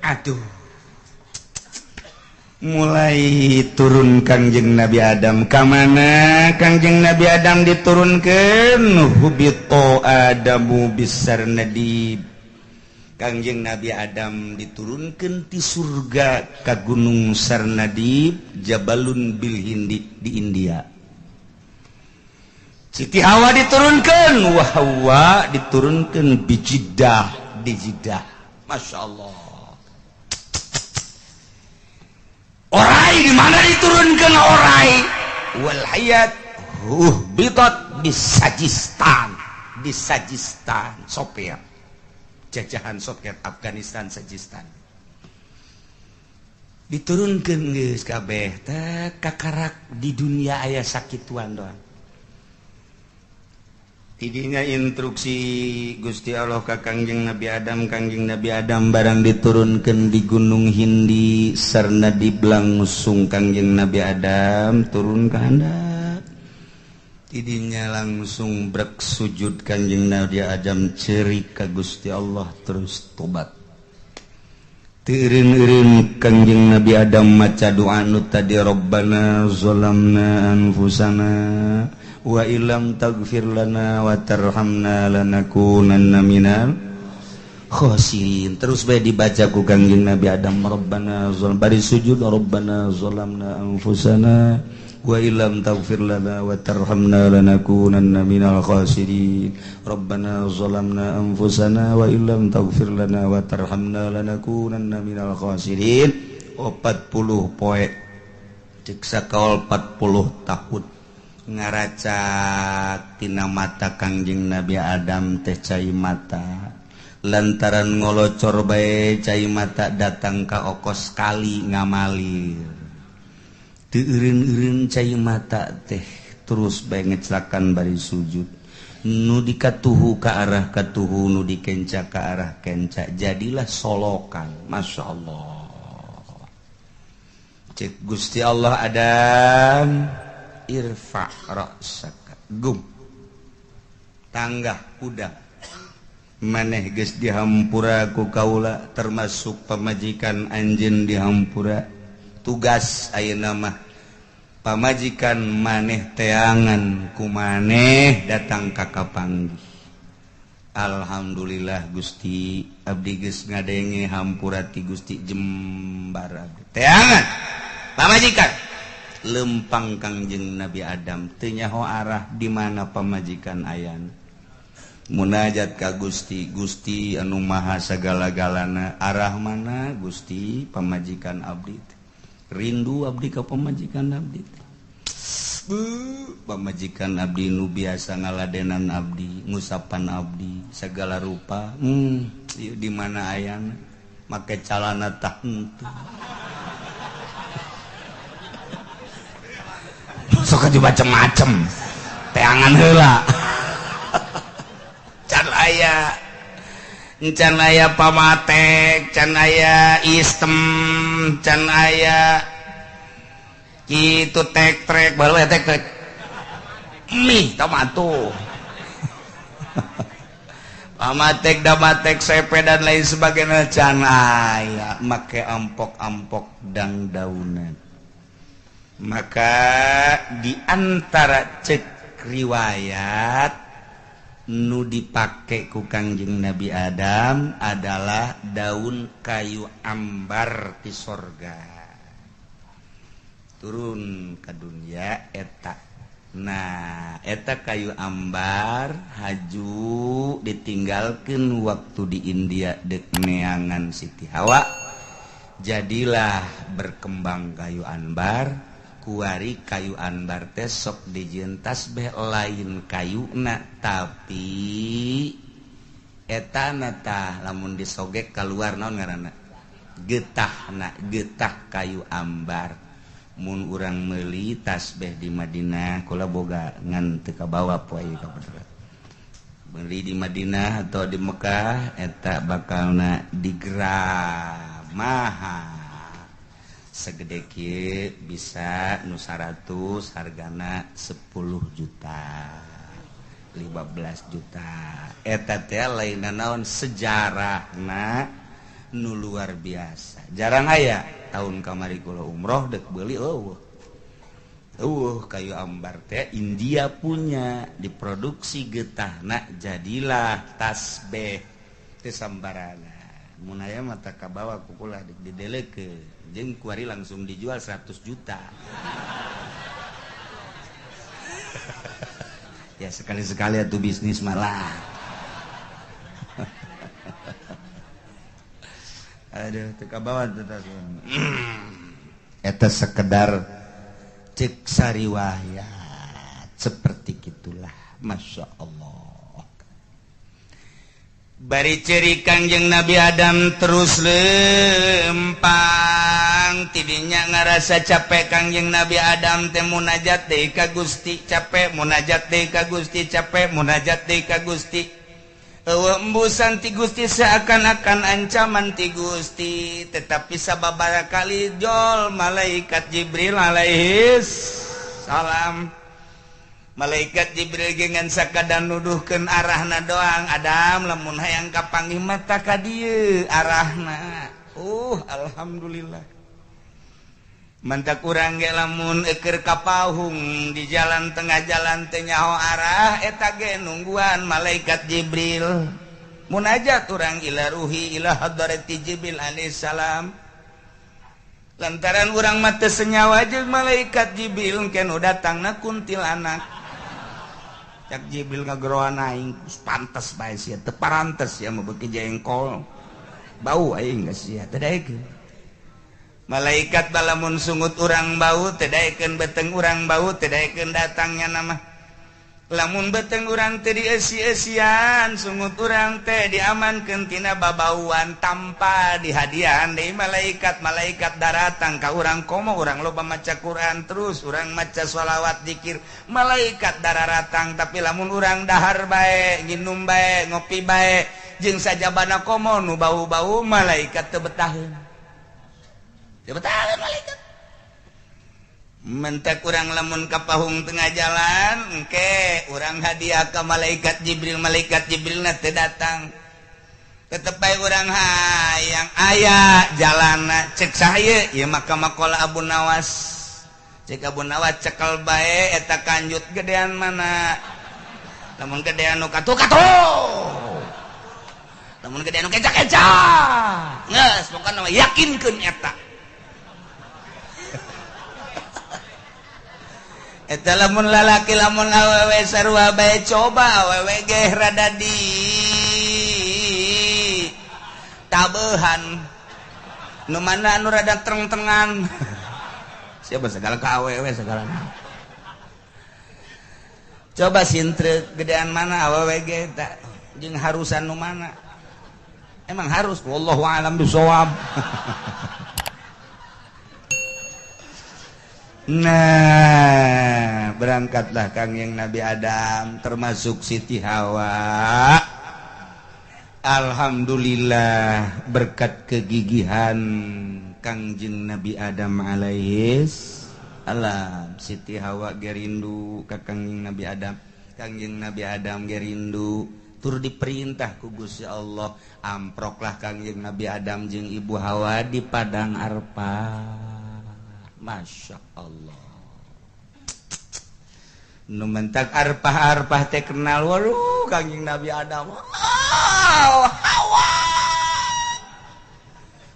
Aduh, mulai turun Kangjeng Nabi Adam ka mana? Kangjeng Nabi Adam diturunkan, hubito Adamu bisarnadib. Kangjeng Nabi Adam diturunkan di surga ke Gunung Sarnadib, Jabalun bil Hindi, di India. Siti Hawa diturunkan, wa Hawa diturunkan di Jeddah, di Jeddah. Masya Allah. Orai di mana diturunkan orai? Wal hayat bitot di Sajistan, di Sajistan Soviet, jajahan Soviet Afghanistan, Sajistan diturunkan. Geus kabeh teh kakarak di dunia aya sakituan doang. Tidinya instruksi Gusti Allah ka Kangjeng Nabi Adam. Kangjeng Nabi Adam barang diturunkan di Gunung Hindi Sarnadib, langsung Kangjeng Nabi Adam turun ke handap. Tidinya langsung brek sujud Kangjeng Nabi Adam, cerik ka Gusti Allah, terus tobat. Teureun-eureun Kangjeng Nabi Adam maca doa nu tadi, Rabbana zalamna anfusana. Wa illam taghfir lana wa tarhamna lanakunanna minal khosirin. Terus bae dibaca ku Kangjeng Nabi Adam, Rabbana zalam, bari sujud, Rabbana zalamna anfusana wa illam taghfir lana wa tarhamna lanakunanna minal khasirin. Rabbana zalamna anfusana wa illam taghfir lana wa tarhamna lanakunanna minal khasirin. 40 poe cek sakaol 40 tahun ngaracak tina mata Kangjeng Nabi Adam teh cai mata, lantaran ngolocor bae cai mata datang ka okos kali ngamalir. Teu eureun-eureun cai mata teh terus bae ngeclakan bari sujud, nu dikatuhu ka arah katuhu, nu dikenca ka arah kenca, jadilah solokan. Masya Allah. Cek Gusti Allah, Adam irfa ra'saka, gum tanggah kuda maneh geus dihampura ku kaula, termasuk pamajikan anjeun dihampura. Tugas ayeuna mah pamajikan maneh teangan ku maneh datang ka kapanggih. Alhamdulillah Gusti, abdi geus ngadenge hampura ti Gusti, jembar abdi teangan pamajikan. Lempang Kangjeng Nabi Adam teu nyaho arah di mana pamajikan ayana. Munajat ka Gusti, Gusti anu maha sagala-galana, arah mana Gusti pamajikan abdi? Rindu abdi ka pamajikan abdi. Pamajikan abdi nu biasa ngaladenan abdi, ngusapan abdi segala rupa. Ieu di mana ayana? Make calana tah henteu. Sok aja macem-macem. Teangan heula. Can aya. Can aya pamatek, can aya istem, can aya kitu tek trek, baru ya tek trek. Mih tomato. Pamatek, damatek, sepe dan lain sebagainya can aya, make ampok-ampok dang daunan. Maka di antara cek riwayat nu dipake ku Kangjeng Nabi Adam adalah daun kayu ambar di sorga turun ke dunia eta. Nah eta kayu ambar haju ditinggalkan waktu di India dek neangan Siti Hawa, jadilah berkembang kayu ambar. Kuari kayu anbar teh sok dijieun tasbih lain kayuna, tapi etana tah lamun disogek keluar naon ngaranna? Getahna, getah kayu ambar. Mun urang meuli tasbih di Madinah kula boga ngan teu kabawa poe ka bener. Meuli di Madinah atau di Mekah eta bakalna digeram mahal. Segede kieu bisa nu 100 hargana 10 juta 15 juta. Eta teh lain naon sejarahna nu luar biasa. Jarang aya tahun kamari kula umroh dek beuli eueuh. Eueuh kayu ambar teh India punya diproduksi getahna jadilah tasbih teh sambarana. Mun aya mah tah kabawa ku kula didelekeun jeung kuari langsung dijual 100 juta. Ya sekali-sekali atuh bisnis malah. Aduh teu kabawa teh. Eta sekedar cek sariwayat seperti gitulah. Masya Allah. Bari ciri Kangjeng Nabi Adam terus lempang, tidinya ngarasa capek Kangjeng Nabi Adam teh munajat deui ka Gusti, capek munajat deui ka Gusti, capek munajat deui ka Gusti. Eueuh embusan ti Gusti seakan-akan ancaman ti Gusti, tetapi sababaraha kali jol malaikat Jibril alaihis salam. Malaikat Jibril gengan sakadan nuduhkeun arahna doang, Adam lamun hayang kapanggih mata ka dieu arahna. Alhamdulillah. Mantak urang ge lamun eukeur ka pahung di jalan tengah jalan teu nyaho arah eta ge nungguan malaikat Jibril. Munajat urang ila ruhi ila hadrati Jibril alaihissalam. Lantaran urang mah teu senyawa jeung malaikat Jibril engke nu datangna kuntilanak. Cak Jibril ngageroan aing pantes bae sia teu parantes sia mah beuki jengkol. Bau aing geus sia teu daekeun. Malaikat balamun sungut urang bau teu daekeun beteng urang bau teu daekeun datangnya nama. Lamun beteng urang teu dieusi-eusian sungut urang teh diamankeun tina babauan tanpa dihadiahan deui malaikat. Malaikat daratang ka urang komo urang loba maca Quran terus urang maca sholawat zikir malaikat dararatang. Tapi lamun urang dahar bae nginum bae ngopi bae jeung sajabana komo nu bau-bau malaikat teu betaheun. Betahan malaikat. Mentak urang lamun ka pahung tengah jalan engke urang hadiah ka malaikat Jibril, malaikat Jibrilna teu datang. Tetep bae urang hayang aya jalanna cek saha ieu mah ka makola Abu Nawas. Cek Abu Nawas cekel bae eta kanjut gedean mana. Lamun gedean nu katuh-katuh. Lamun gedean nu keca-keca. Geus pokona mah yakinkeun eta. Eta lamun lalaki lamun awewe sarua bae coba awewe ge rada di tabehan nu mana anu rada treng-trengan siapa segala ka awewe segala coba sintre gedean mana awewe ge eta jeung harusan nu mana emang harus wallahu alam bisawab. Nah, berangkatlah Kangjeng Nabi Adam termasuk Siti Hawa. Alhamdulillah berkat kegigihan Kangjeng Nabi Adam alaihis salam. Siti Hawa gerindu ka Kangjeng Nabi Adam. Kangjeng Nabi Adam gerindu tur diperintah ku Gusti Allah, amproklah Kangjeng Nabi Adam jeung Ibu Hawa di padang Arfah. Masya Allah. Nu mentak arpah-arpah teh kenal waduh Kangjeng Nabi Adam. Oh, Hawa.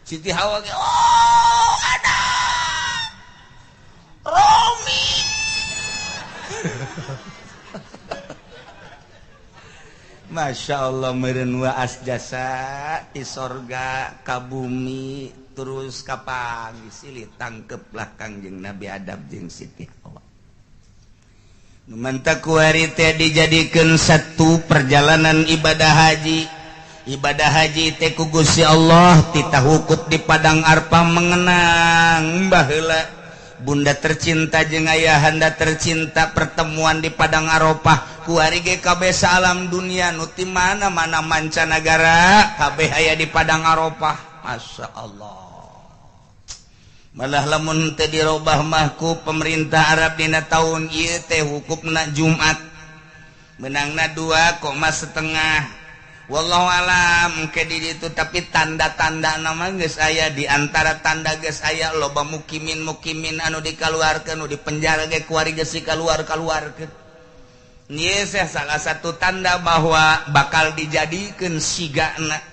Siti Hawa ge oh Adam. Romi. Masya Allah meureun waas jasa ti sorga ka bumi terus kapanggih silih tangkeplah Kangjeng Nabi Adam jeung Siti Hawa. Nu mantak kuari teh dijadikeun satu perjalanan ibadah haji. Ibadah haji teh ku Gusti Allah titah wukuf di padang Arfah mengenang baheula bunda tercinta jeung ayahanda tercinta pertemuan di padang Arafah kuari ge kabeh saalam dunia nu ti mana-mana mancanagara kabeh aya di padang Arafah. Masya Allah. Malah lamun teu dirobah mah ku pemerintah Arab dina taun ieu teh hukupna Jumat menangna 2,5. Wallahu alam engke di ditu tapi tanda-tanda nama geus aya di antara tanda geus aya loba mukimin-mukimin anu dikaluarkeun nu dipenjara ge kuari geus dikaluar-kaluarkeun. Ieu salah satu tanda bahwa bakal dijadikeun sigana.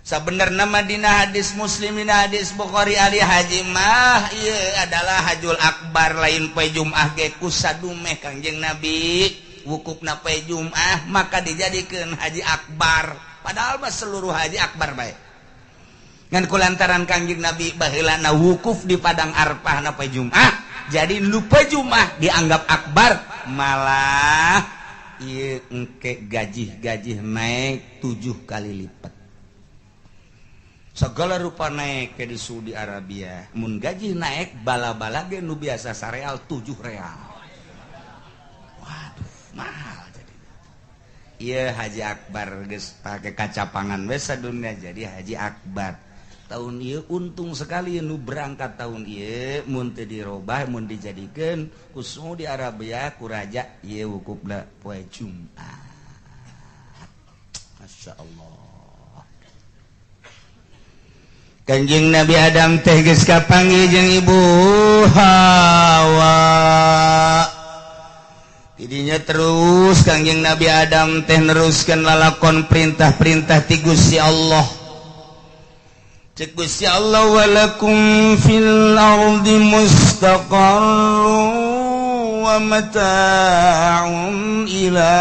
Sabenerna mah dina hadis Muslim dina hadis Bukhari ali haji mah ieu adalah hajul akbar lain poe Jumat ge ku sadumeh Kangjeng Nabi wukufna poe Jumat maka dijadikeun haji akbar padahal mah seluruh haji akbar bae ngan kulantaran Kangjeng Nabi baheulana wukuf di padang Arfah na poe Jumat jadi nu poe Jumat dianggap akbar malah ieu engke gajih-gajih naik 7 kali lipat. Segala rupa naik ke di Saudi Arabia mun gaji naik bala-bala ge nu biasa sareal 7 real. Waduh mahal jadi. Iya Haji Akbar geus pake kacapangan we sadunya jadi Haji Akbar. Tahun ieu untung sekali nu berangkat tahun ieu mun teu dirobah mun dijadikeun ku Saudi Arabia ku raja ieu wukufna poe Jumat. Masya Allah. Kanjeng Nabi Adam teh geus kapanggih jeung Ibu Hawa. Tidinya terus Kangjeng Nabi Adam teh neruskan lalakon perintah-perintah ti Gusti Allah. Cek Gusti Allah, walakum fil ardi mustaqarrun wa mata'un ila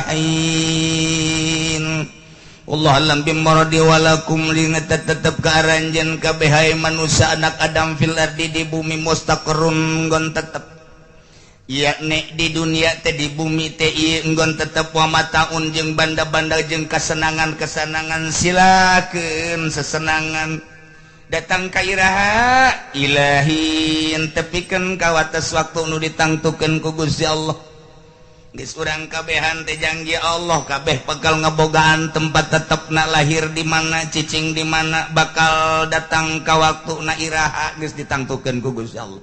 hin. Wallahu a'lam bimuradi. Walakum tetep ka aranjeun kabeh, hai manusia anak Adam, fil ardi di bumi, mustaqarrun nggon tetep, yakni di dunia teh, di bumi teh ieu nggon tetep, wa mataun jeung banda-banda jeung kesenangan-kesenangan, silakeun sesenangan. Datang ka iraha? Ilahin, tepikeun ka wates waktu nu ditangtukeun ku Gusti Allah. Geus urang kabehan teh janji Allah, kabeh bakal ngebogaan tempat tetepna, lahir di mana, cicing di mana, bakal datang ka waktu na iraha, geus ditangtukeun ku Gusti Allah.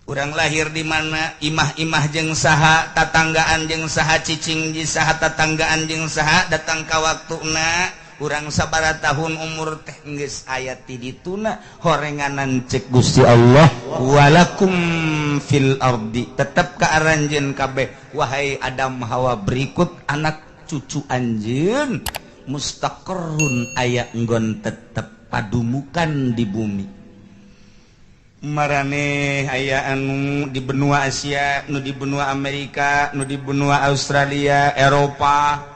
Urang lahir di mana, imah-imah jeung saha, tatanggaan jeung saha, cicing di saha, tatanggaan jeung saha, datang ka waktuna urang sabara tahun umur teh geus aya ti dituna horenganan. Cek Gusti Allah, walakum fil ardi, tetep ka aranjeun kabeh, wahai Adam, Hawa, berikut anak cucu anjeun, mustaqarrun aya nggon tetep padumukan di bumi. Maraneh aya anu di benua Asia, nu di benua Amerika, nu di benua Australia, Eropa.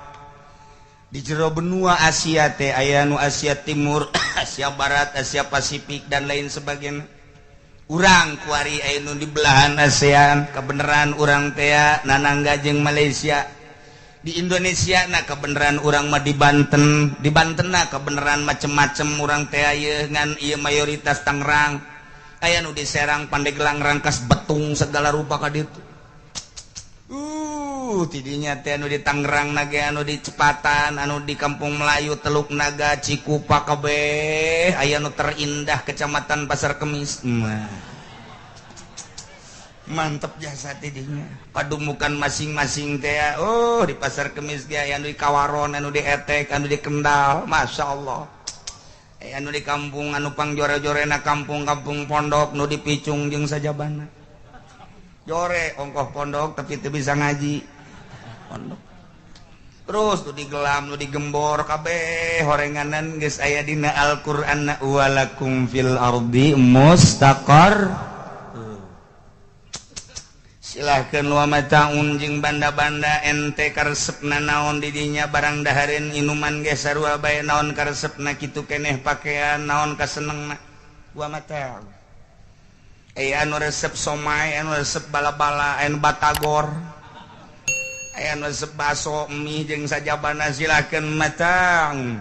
Di jero benua Asia teh aya nu Asia Timur, Asia Barat, Asia Pasifik, dan lain sebagainya. Urang kuari aya nu di belahan ASEAN, kebenaran urang teh nanangga jeung Malaysia. Di Indonesia, nah, kebenaran urang mah di Banten. Di Banten, nah, kebenaran macem-macem urang teh ieu, ngan ieu mayoritas Tangerang. Aya nu di Serang, Pandeglang, Rangkas Betung, segala rupa ka ditu. Tidinya teh anu di Tangerang nage, anu di Cepatan, anu di Kampung Melayu, Teluk Naga, Cikupa, kabeh aya nu terindah Kecamatan Pasar Kemis. Mah mantep jasa tidinya padumukan masing-masing teh. Oh, di Pasar Kemis ge aya anu di Kawaron, anu di Etek, anu di Kendal, Masya Allah. Anu di kampung anu pangjore-jorena, kampung-kampung pondok nu di Picung jeung sajabana jore, ongkoh pondok tapi teu bisa ngaji pondok terus tuh digelam, nu digembor, kabeh horenganan geus aya dina Al-Qur'an, walakum fil ardi mustaqar. Silahkan, wa mataun jeung banda-banda, ente karesepna naon didinya, barang dahareun, inuman ge sarua bae, naon karesepna kitu keneh, pakaian naon kasenengna, wa mataun. Aya anu resep somai, anu resep bala-bala, anu batagor, aya anu resep baso, mie jeung sajabana, silakeun matang.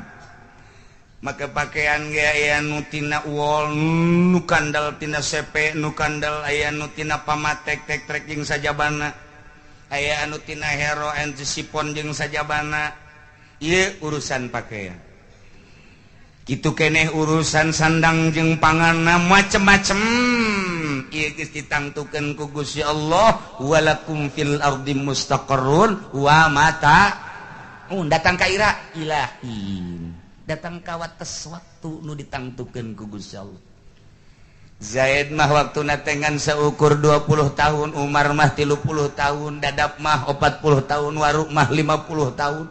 Maka pakaian ge aya nu tina wol, nu kandel tina sepe, nu kandel aya nu tina pamatek, tek trek jeung sajabana, aya anu tina hero, anu sipon jeung sajabana. Ieu urusan pakaian. Kitu keneh urusan sandang jeung panganna, macem-macem. Ieu geus ditangtukeun ku Gusti Allah, walakum fil ardi mustaqarrun wa mata datang ka ira ilahin, datang ka wates waktu nu ditangtukeun ku Gusti Allah. Zaid mah waktu natengan seukur 20 tahun, Umar mah 30 tahun, Dadap mah 40 tahun, Waruk mah 50 tahun.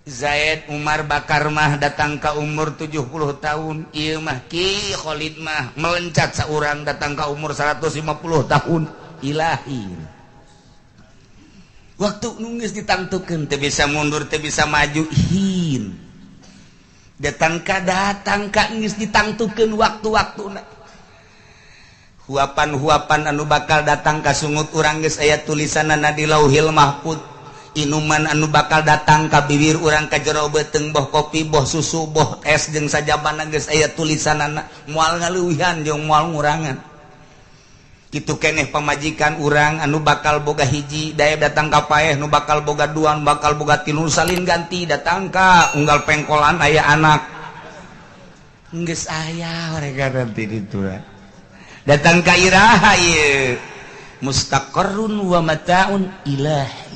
Zaid, Umar, Bakar mah datang ke umur 70 tahun. Ieu mah Ki Khalid mah melencat seorang datang ke umur 150 tahun. Ilahi, waktu nu geus ditangtukeun teu bisa mundur, teu bisa maju. Hin datang ka geus ditangtukeun waktu-waktu. Huapan-huapan anu bakal datang ka sungut urang geus aya tulisanana di Lauhil Mahfud. Inuman anu bakal datang ka bibir urang, ka jero beuteung, boh kopi, boh susu, boh es jeung sajabana, geus aya tulisanana, moal ngaleuwihan jeung moal ngurangan. Kitu keneh pamajikan urang anu bakal boga hiji daya, datang ka paeh nu bakal boga dua, nu bakal boga tilu, salin ganti, datang ka unggal pengkolan aya anak, geus aya mereka nanti ditu. Datang ka iraha ieu? Mustaqarrun wa mataun ilahin.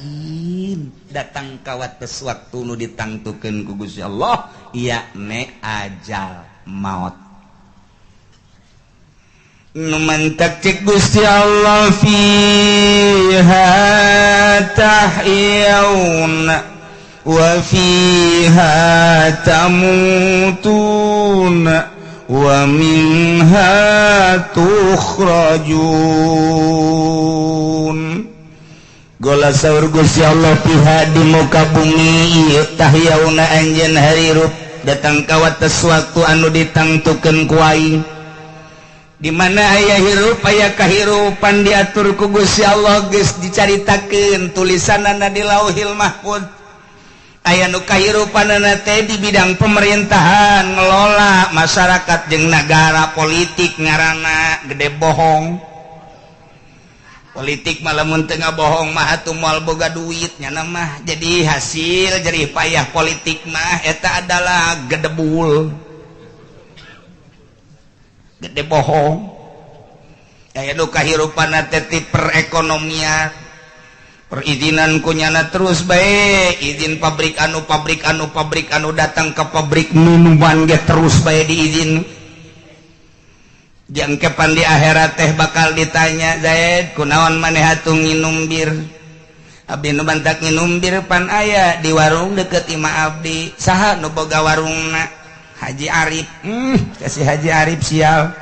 Datang ka wates waktu nu ditangtukeun ku Gusti Allah, yakni ajal maut. Nu mantak cek Gusti Allah, fiha tahyauna wa fiha tamutuna wa minha tukhrajun. Gola saur Gusti Allah, fiha di muka bumi ieu tahyauna anjeun harirup, datang ka wates waktu anu ditangtukeun ku aing. Di mana aya hirup, aya kahirupan diatur ku Gusti Allah, geus dicaritakeun tulisanana di Lauhil Mahfuz. Aya nu kahirupanana teh di bidang pemerintahan, ngelola masyarakat jeung nagara, politik ngaranna, gede bohong. Politik malah mun teu bohong mah atuh moal boga duit nya mah. Jadi hasil jerih payah politik mah eta adalah gedebul, gede bohong. Aya nu kahirupan teh ti perekonomian, perizinan kunyana terus bae, izin pabrik anu, pabrik anu, pabrik anu, datang ke pabrik minuman ge terus bae diizin. Jangkepan di akhirat teh bakal ditanya, "Zaid, kunaon maneh atuh nginum bir?" "Abdi nu mantak nginum bir pan aya di warung deket imah abdi." "Saha nu boga warungna?" "Haji Arif." Kasih Haji Arif sial.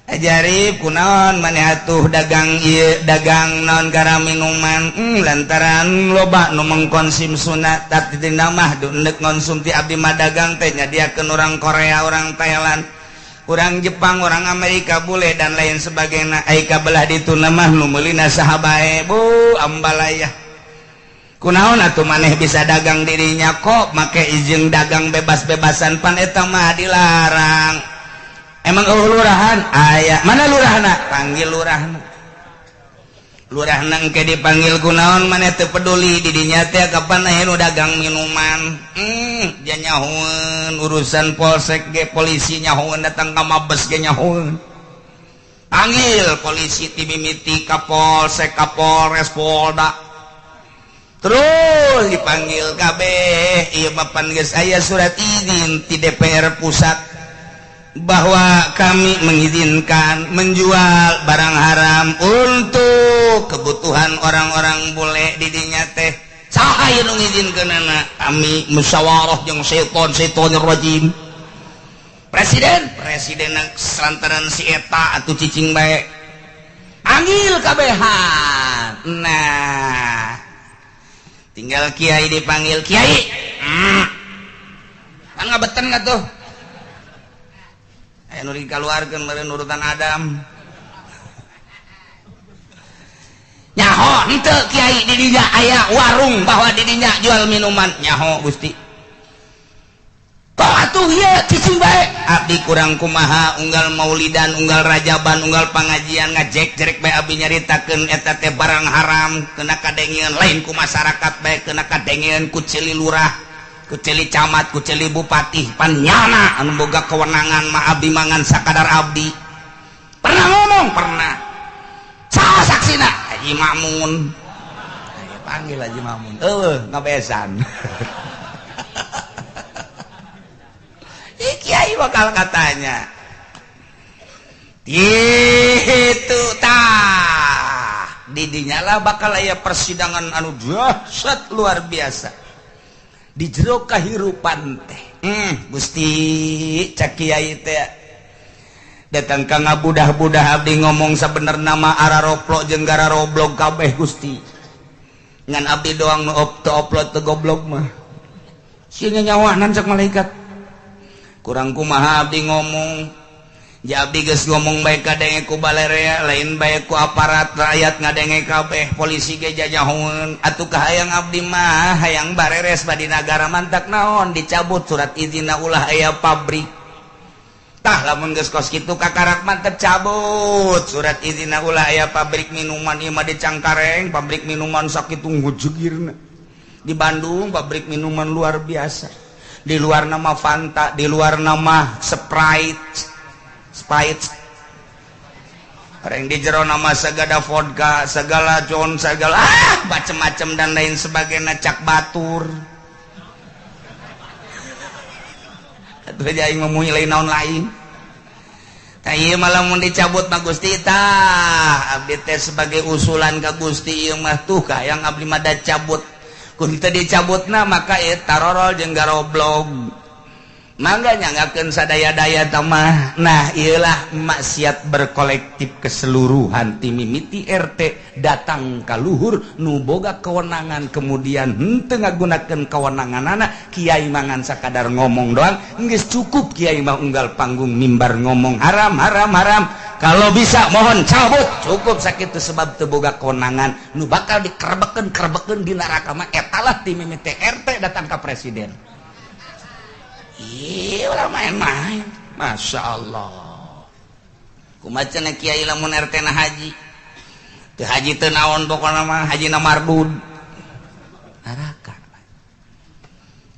"Haji Arif, kunaon maneh atuh dagang ieu, dagang naon gara minuman?" Lantaran loba nu mengkonsumsuna, tapi mah ndek ngonsumti abdi mah dagang teh nyadiakeun orang Korea, orang Thailand, orang Jepang, orang Amerika, bule dan lain sebagainya. Ai ka belah ditu mah nu meulina saha bae, bu ambalaya. "Kunaon atuh maneh bisa dagang dirinya, kok make izin dagang bebas-bebasan, pan eta mah dilarang?" "Emang euweuh lurahan?" "Aya." "Mana lurahna? Panggil lurahna." Lurahna engke dipanggil, "Kunaon maneh teu peduli di dinya teh kapan aya nu dagang minuman?" Nyahoeun urusan polsek ge, polisi nyahoeun, datang ka Mabes ge nyahoeun. Panggil polisi ti mimiti Kapolsek, Kapolres, Polda, terus dipanggil kabeh. Ieu mah pan geus aya surat izin ti DPR pusat bahwa kami mengizinkan menjual barang haram untuk kebutuhan orang-orang bule di dinya teh. Saha nu ngizinkeunana?" "Kami musyawarah jeung seton, setonir rajim, presiden, presiden lantaran si eta atuh cicing bae." Panggil kabehan. Nah, tinggal kiai dipanggil. "Kiai, Kan ngabeten nggak tuh? Aya nu dikaluarkeun meureun urutan Adam. Nyaho henteu, kiai, di dinya aya warung bahwa di dinya jual minuman?" "Nyaho, Gusti." "Kok atuh ieu cicing bae?" "Abdi kurang kumaha, unggal maulidan, unggal rajaban, unggal pangajian ngajek jerek bae abdi nyaritakeun eta teh barang haram, kena kadengeun lain ku masyarakat bae, kena kadengeun ku ceuli lurah, ku ceuli camat, ku ceuli bupati. Pan nyana anu boga kewenangan mah, abdi mangan sakadar abdi." "Pernah ngomong?" "Pernah." "Saha saksina?" "Haji Mamun." Ayo panggil Haji Mamun. Eueuh, ngabesan. Ih, kiai bakal katanya itu tah didinya lah bakal aya persidangan anu dahsyat luar biasa di jero kahirupan teh. Gusti, cak kiai teh, datang ka ngabudah-budah abdi ngomong sabenerna mah araroplok jeung gararoblog kabeh, Gusti, ngan abdi doang nu teu oplot, teu goblok mah." "Sieun nyawanan," cak malaikat. "Kurang kumaha abdi ngomong? Ja abdi geus ngomong bae kadenge ku balerea, lain bae ku aparat, rakyat ngadenge kabeh, polisi ge jajahoeun. Atuh kahayang abdi mah hayang bareres badi nagara, mantak naon dicabut surat izinna, ulah aya pabrik." Tah, lamun geus kos kitu kakarak mantep cabut surat izinna, ulah aya pabrik minuman. Ieu mah di Cangkareng pabrik minuman sakitu ngujegirna, di Bandung pabrik minuman luar biasa, di luar nama Fanta, di luar nama Sprite, Sprite. Orang di jero nama segala vodka, segala con, segala macem-macem dan lain sebagainya cak batur. Atuh aja aing mah lain naon lain. Tah ieu mah lamun dicabut mah Gusti tah abdi teh sebagai usulan ka Gusti ieu mah tuh hayang abdi mah da cabut. Kun teu dicabutna maka ieu tarorol jeung garoblog. Mangga nyanggakeun sadaya-daya tamah. Nah iyalah maksiat berkolektif keseluruhan ti mimiti RT datang ka luhur nu boga kewenangan kemudian henteu ngagunakeun kewenanganana kiai mangan sakadar ngomong doang geus cukup kiai mah unggal panggung mimbar ngomong haram haram haram kalau bisa mohon cabut cukup sakitu sebab teu boga kewenangan nu bakal dikerebekeun-kerebekeun di neraka mah eta lah ti mimiti RT datang ka presiden. Iya, ulah main-main. Masya Allah. Kumaha cenah kiai lamun RT na haji. Teu haji teu naon pokona mah haji na mardud. Neraka.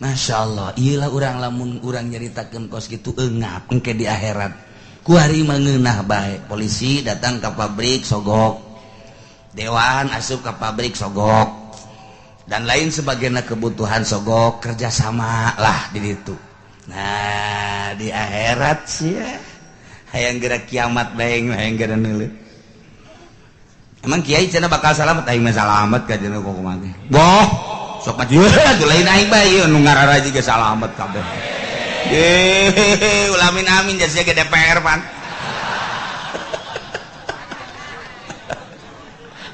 Masya Allah, iyalah urang lamun urang nyaritakeun kos kitu eungap engke di akhirat. Kuari mah ngeunah bae. Polisi datang ka pabrik sogok. Dewan asup ka pabrik sogok. Dan lain sebagainya kebutuhan sogok kerjasama lah di ditu. Nah di akhirat sih ya hayang gerak kiamat bae hayang gerak neuleuh. Emang kiai cenah bakal salamet aing mah salamet ka cenah kok kumaha teh. Boh, sok mah ieu lain aing bae ieu nu ngararaji ge salamet kabeh. Ye, ulamin amin jasa ge DPR pan.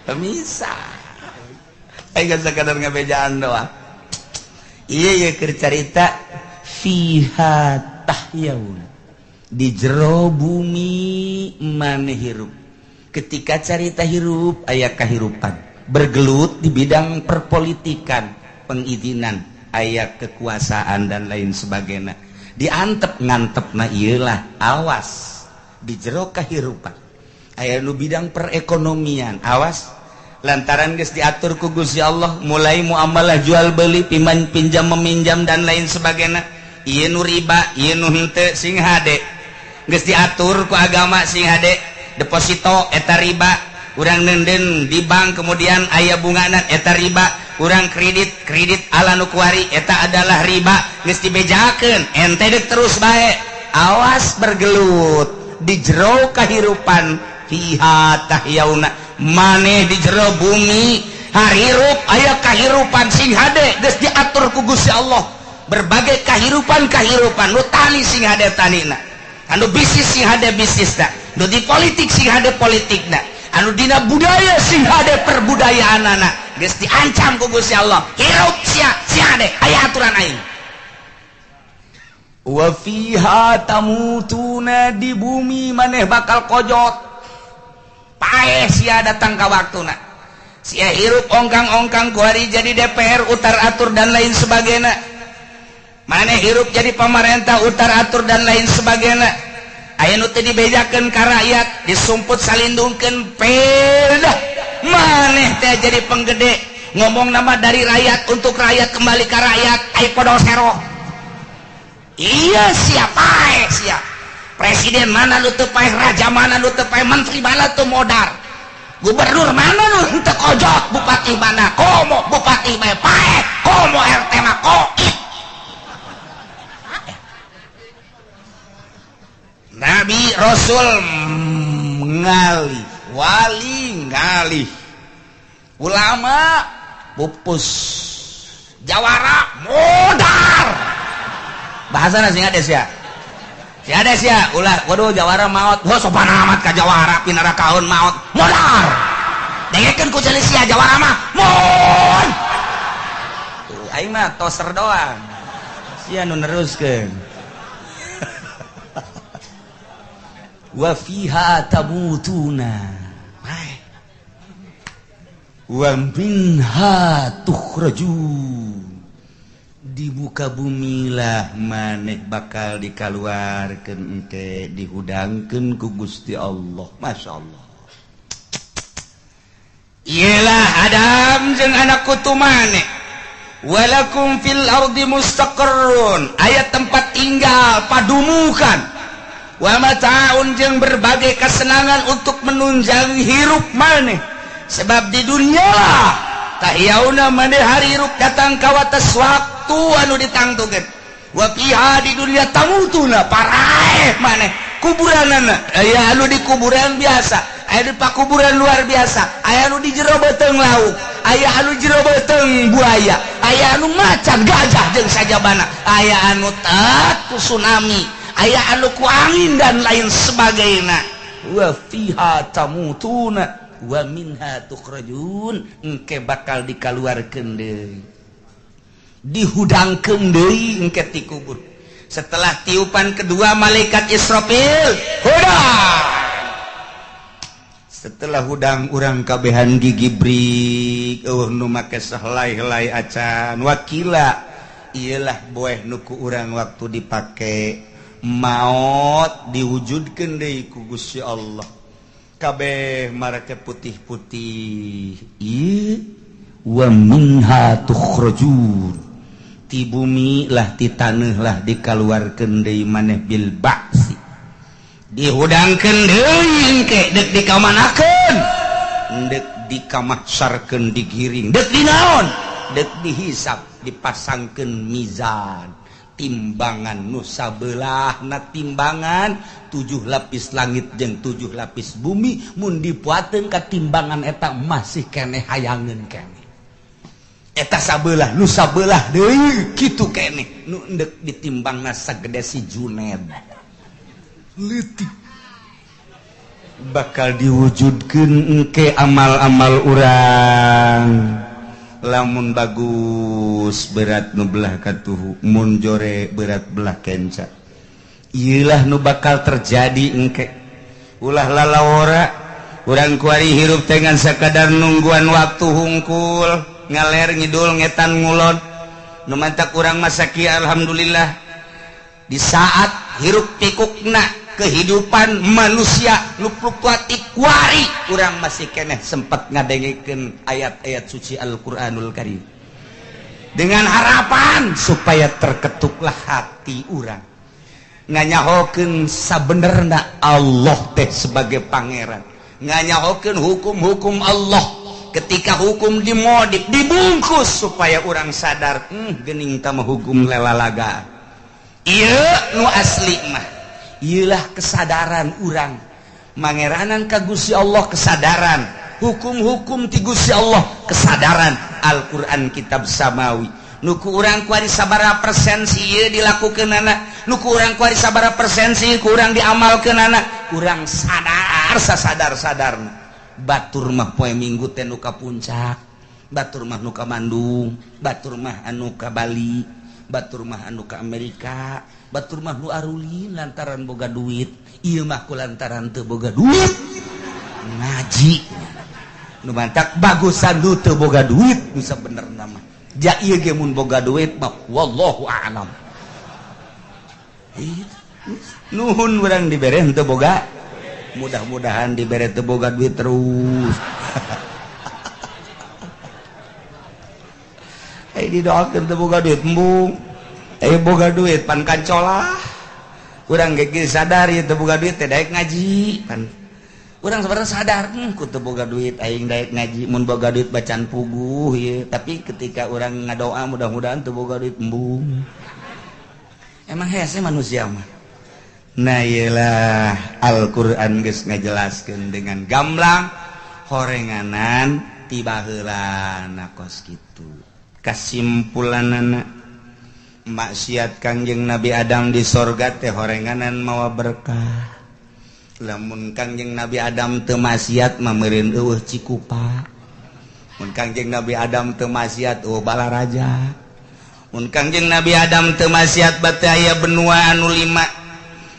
Pemisah. Aing sakadar ngabejaan doang. Ieu ye keur carita fiha tahyaun di jero bumi maneh hirup. Ketika carita hirup aya kahirupan bergelut di bidang perpolitikan pengizinan aya kekuasaan dan lain sebagainya diantep ngantepna ieulah awas di jero kahirupan aya nu bidang perekonomian awas lantaran geus diatur ku Gusti Allah mulai muamalah jual beli piman pinjam meminjam dan lain sebagainya ieu nu riba ieu nu henteu sing hade geus diatur ku agama sing hade deposito eta riba urang nenden di bank kemudian aya bungana eta riba urang kredit kredit ala nu kuari eta adalah riba geus dibejakeun ente deuk terus bae awas bergelut di jero kahirupan fiha tahyauna maneh di jero bumi harirup aya kahirupan sing hade geus diatur ku Gusti Allah berbagai kahirupan-kahirupan nu tani sing hade tanina anu bisnis sing hade bisnisna nu di politik sing hade politikna anu dina budaya sing hade perbudayaanana geus diancam ku Gusti Allah hirup sia sing hade aya aturan aing wa fiha tamutuna di bumi maneh bakal kojot paeh sia datang ka waktuna sia hirup ongkang-ongkang kuari jadi DPR utar atur dan lain sebagainya maneh hirup jadi pemerintah utar atur dan lain sebagainya aya nu teu dibejakeun ka rakyat disumput salindungkeun pedah maneh teh jadi penggede ngomong nama dari rakyat untuk rakyat kembali ka rakyat ai podol sero iya siapa sia presiden mana nu teu paeh raja mana nu teu paeh menteri mana teu modar gubernur mana nu teu kojot bupati mana komo bupati mah paeh komo RT mah koit. Nabi Rasul ngalih, wali ngalih, ulama pupus, jawara modar. Bahasana sing ades ya. Sing ades ya, ulah waduh jawara maot. Heuh sopan amat ka jawara pinara kaun maot, modar. Dengekeun ku ceuli sia jawara mah, mun. Tuh aing mah toser doang. Sia nu neruskeun. Wa fiha tamutuna wa minha tukhrajun di muka bumilah maneh bakal dikaluarkeun engke dihudangkeun ku Gusti Allah. Masya Allah. Iyalah Adam jeung anak kutu maneh walakum fil ardi mustaqarrun aya tempat tinggal padumukan. Wa mata'un jeung berbagai kesenangan untuk menunjang hirup maneh. Sebab di dunia lah tahyauna maneh hirup datang ka wates waktu anu ditangtukeun. Wa fiha di dunia tamutuna paraeh maneh kuburanana. Aya anu di kuburan biasa, aya di pakuburan luar biasa, aya anu di jero beuteung laut, aya anu jero beuteung buaya, aya anu macan gajah jeung sajabana, aya anu tat ku tsunami, aya anu ku angin dan lain sebagainya. Wa fiha tamutuna wa minha tukhrajun, engke bakal dikaluarkeun deui, dihudangkeun deui engke ti kubur. Setelah tiupan kedua malaikat Israfil, hudang. Setelah hudang urang kabehan gigi brik, eueuh nu make sahelai-helai acan. Wakila iyalah boeh nu ku urang waktu dipake maot diwujudkeun deui ku Gusti Allah. Kabeh marake putih-putih. Ieu wa minha tukhrajun. Ti bumi lah ti taneuh lah dikaluarkeun deui maneh bil ba'si. Dihudangkeun deui engke deuk dikamanakeun? Deuk dikamahsyarkeun digiring. Deuk dinaon? Deuk dihisab, dipasangkeun mizan. Timbangan nu sabelahna timbangan 7 lapis langit jeung 7 lapis bumi mun dipuateun ka timbangan eta masih keneh hayangeun keneh. Eta sabelah nu sabelah deui kitu keneh nu endek ditimbangna sagede si Juned. Leutik bakal diwujudkeun engke amal-amal urang. Lamun bagus berat nu belah katuhu, mun jore berat belah kenca. Ieulah nu bakal terjadi engke. Ulah lalawora urang kuari hirup teh ngan sakadar nungguan waktu hungkul, ngaler ngidul ngetan ngulon. Nu mantak urang masaki alhamdulillah di saat hirup pikukna kehidupan manusia nu fluktuatif kuari urang masih keneh sempat ngadengekeun ayat-ayat suci Al-Qur'anul Karim dengan harapan supaya terketuklah hati urang nganyahokeun sabenerna Allah teh sebagai pangeran, nganyahokeun hukum-hukum Allah ketika hukum dimodif dibungkus supaya urang sadar geuning tah mah hukum lelalaga ieu nu asli mah. Iyalah kesadaran urang mangeranan ka Gusti Allah, kesadaran hukum-hukum ti Gusti Allah, kesadaran Al-Qur'an kitab samawi nu ku urang kuari sabaraha persen sih ieu dilakukeunana, nu ku urang kuari sabaraha persen sih ku urang diamalkeunana, urang sadar sasadar-sadarna. Batur mah poe Minggu teh nu ka Puncak, batur mah nu ka Bandung, batur mah anu ka Bali, batur mah anu ka Amerika, batur mah nu arulin lantaran boga duit. Ieu mah ku lantaran teu boga duit ngaji. Nu mantak bagusan nu teu boga duit nu sabenerna mah. Ja ieu ge mun boga duit mah wallahu a'lam. Nuhun urang dibere henteu boga, mudah-mudahan dibere teu boga duit terus. Eh didoakeun teu boga duit embung. Boga duit pan kancolah. Urang ge sadar ieu teu boga duit teh daek ngaji pan. Urang sebenarnya sadar ku teu boga duit aing daek ngaji, mun boga duit bacan puguh ieu. Tapi ketika urang ngadoa mudah-mudahan teu boga duit embung. Emang hese manusia mah. Nah iyalah Al-Qur'an geus ngajelaskeun dengan gamblang horenganan ti baheulana kos kitu. Kasimpulanana maksiat Kangjeng Nabi Adam di sorga teh horenganan mawa berkah. Lamun Kangjeng Nabi Adam teu maksiat mah meureun eueuh Cikupa. Mun Kangjeng Nabi Adam teu maksiat eueuh Balaraja. Mun Kangjeng Nabi Adam teu maksiat bate aya benua anu 5.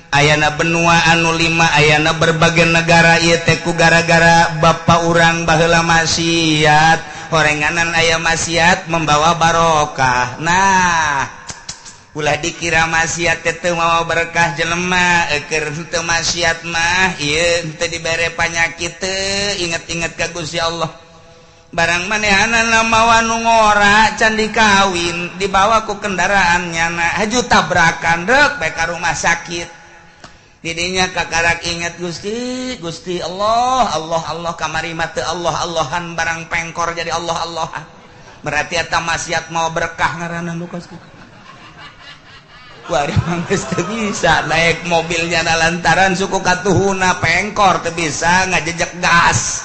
Ayana benua anu 5, ayana berbagai negara ieu teh ku gara-gara bapa urang baheula maksiat. Horenganan aya maksiat membawa barokah. Nah, ulah dikira maksiat teh teu mawa berkah jelema, keur teu maksiat mah ieu teu dibere panyakit teu inget-inget ka Gusti Allah. Barang manehanana mawa nu ngora can dikawin, dibawa ku kendaraan nyana haju tabrakan reuk bae ka rumah sakit. Didinya kakarak ingat Gusti, Gusti Allah, Allah, Allah. Kamari mah teu Allah Allahan, barang pengkor jadi Allah Allahan. Berarti eta maksiat mawa berkah ngaranna nu kos kitu. Kuari mah geus teu bisa naik mobilnya na lantaran suku katuhuna pengkor, teu bisa ngajejek gas.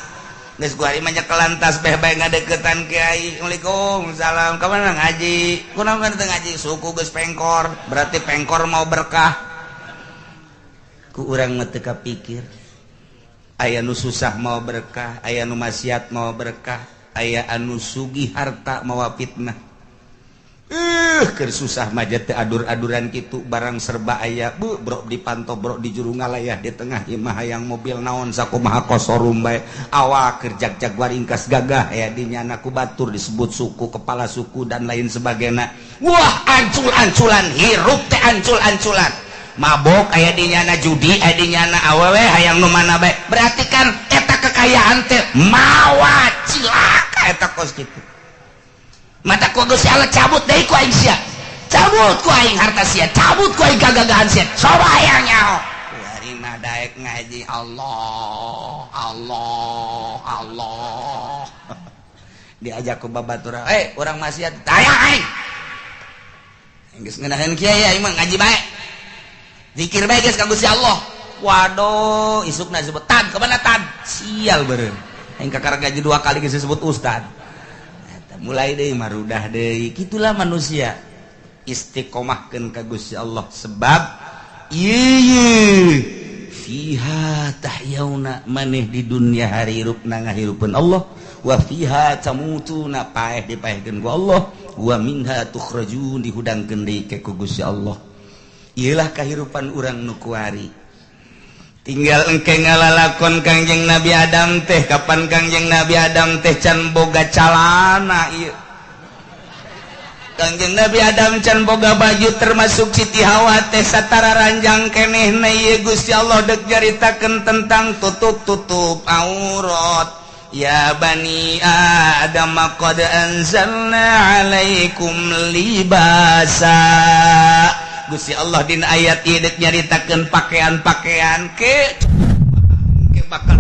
Geus kuari mah nyekel lantas beh bae ngadeukeutan kiai. Assalamualaikum, salam. Ka mana? Ngaji. Kunaon teu ngaji? Suku geus pengkor. Berarti pengkor mawa berkah. Ku urang mah teu kapikir. Aya nu susah mawa berkah, aya nu maksiat mawa berkah, aya anu sugih harta mawa fitnah. Keur susah mah teu adur-aduran kitu, barang serba aya bu, bro dipantau, bro di juru ngalayah di tengah imah, hayang mobil naon sakumaha kosorum bae, awak keur jag-jag waringkas gagah ya di nyana ku batur disebut suku, kepala suku, dan lain sebagainya. Wah, ancul-anculan hirup teh, ancul-anculan mabok aya di nyana, judi aya di nyana, awewe hayang nu mana bae. Berarti kan eta kekayaan teh mawa cilaka eta kos kitu. Mata ku Gusti Allah cabut deui ku aing sia, cabut ku aing harta sia, cabut ku aing kagagahan sia, coba hayang nyaho. Kuari mah daek ngaji, Allah Allah Allah, diajak ku babatur, eh, urang maksiat taya, aing geus ngeunaheun kiai, aing mah ngaji bae, zikir bae geus ka Gusti Allah. Waduh, isukna disebut tad, kemana tad, sial beureum aing kakara gaji dua kali geus disebut ustad. Eta mulai deui marudah deui. Kitulah manusia, istiqomahkeun ka Gusti Allah, sebab ieu fiha tahyauna, maneh di dunia harirupna ngahirupeun Allah, wa fiha tamutuna, paeh dipaehkeun ku Allah, wa minha tukhrajun, dihudangkeun deui ke ku Gusti Allah. Iyalah kehidupan urang nu kuari. Tinggal engke ngalalakon Kangjeng Nabi Adam teh. Kapan Kangjeng Nabi Adam teh can boga calana ieu, Kangjeng Nabi Adam can boga baju, termasuk Siti Hawa teh satara ranjang keneh. Na ieu Gusti Allah dek nyaritakeun tentang tutup-tutup aurat. Ya bani Adam qad anzalna alaikum libasa. Gusti Allah dina ayat ieu dek nyaritakeun pakaian-pakaian ke bakal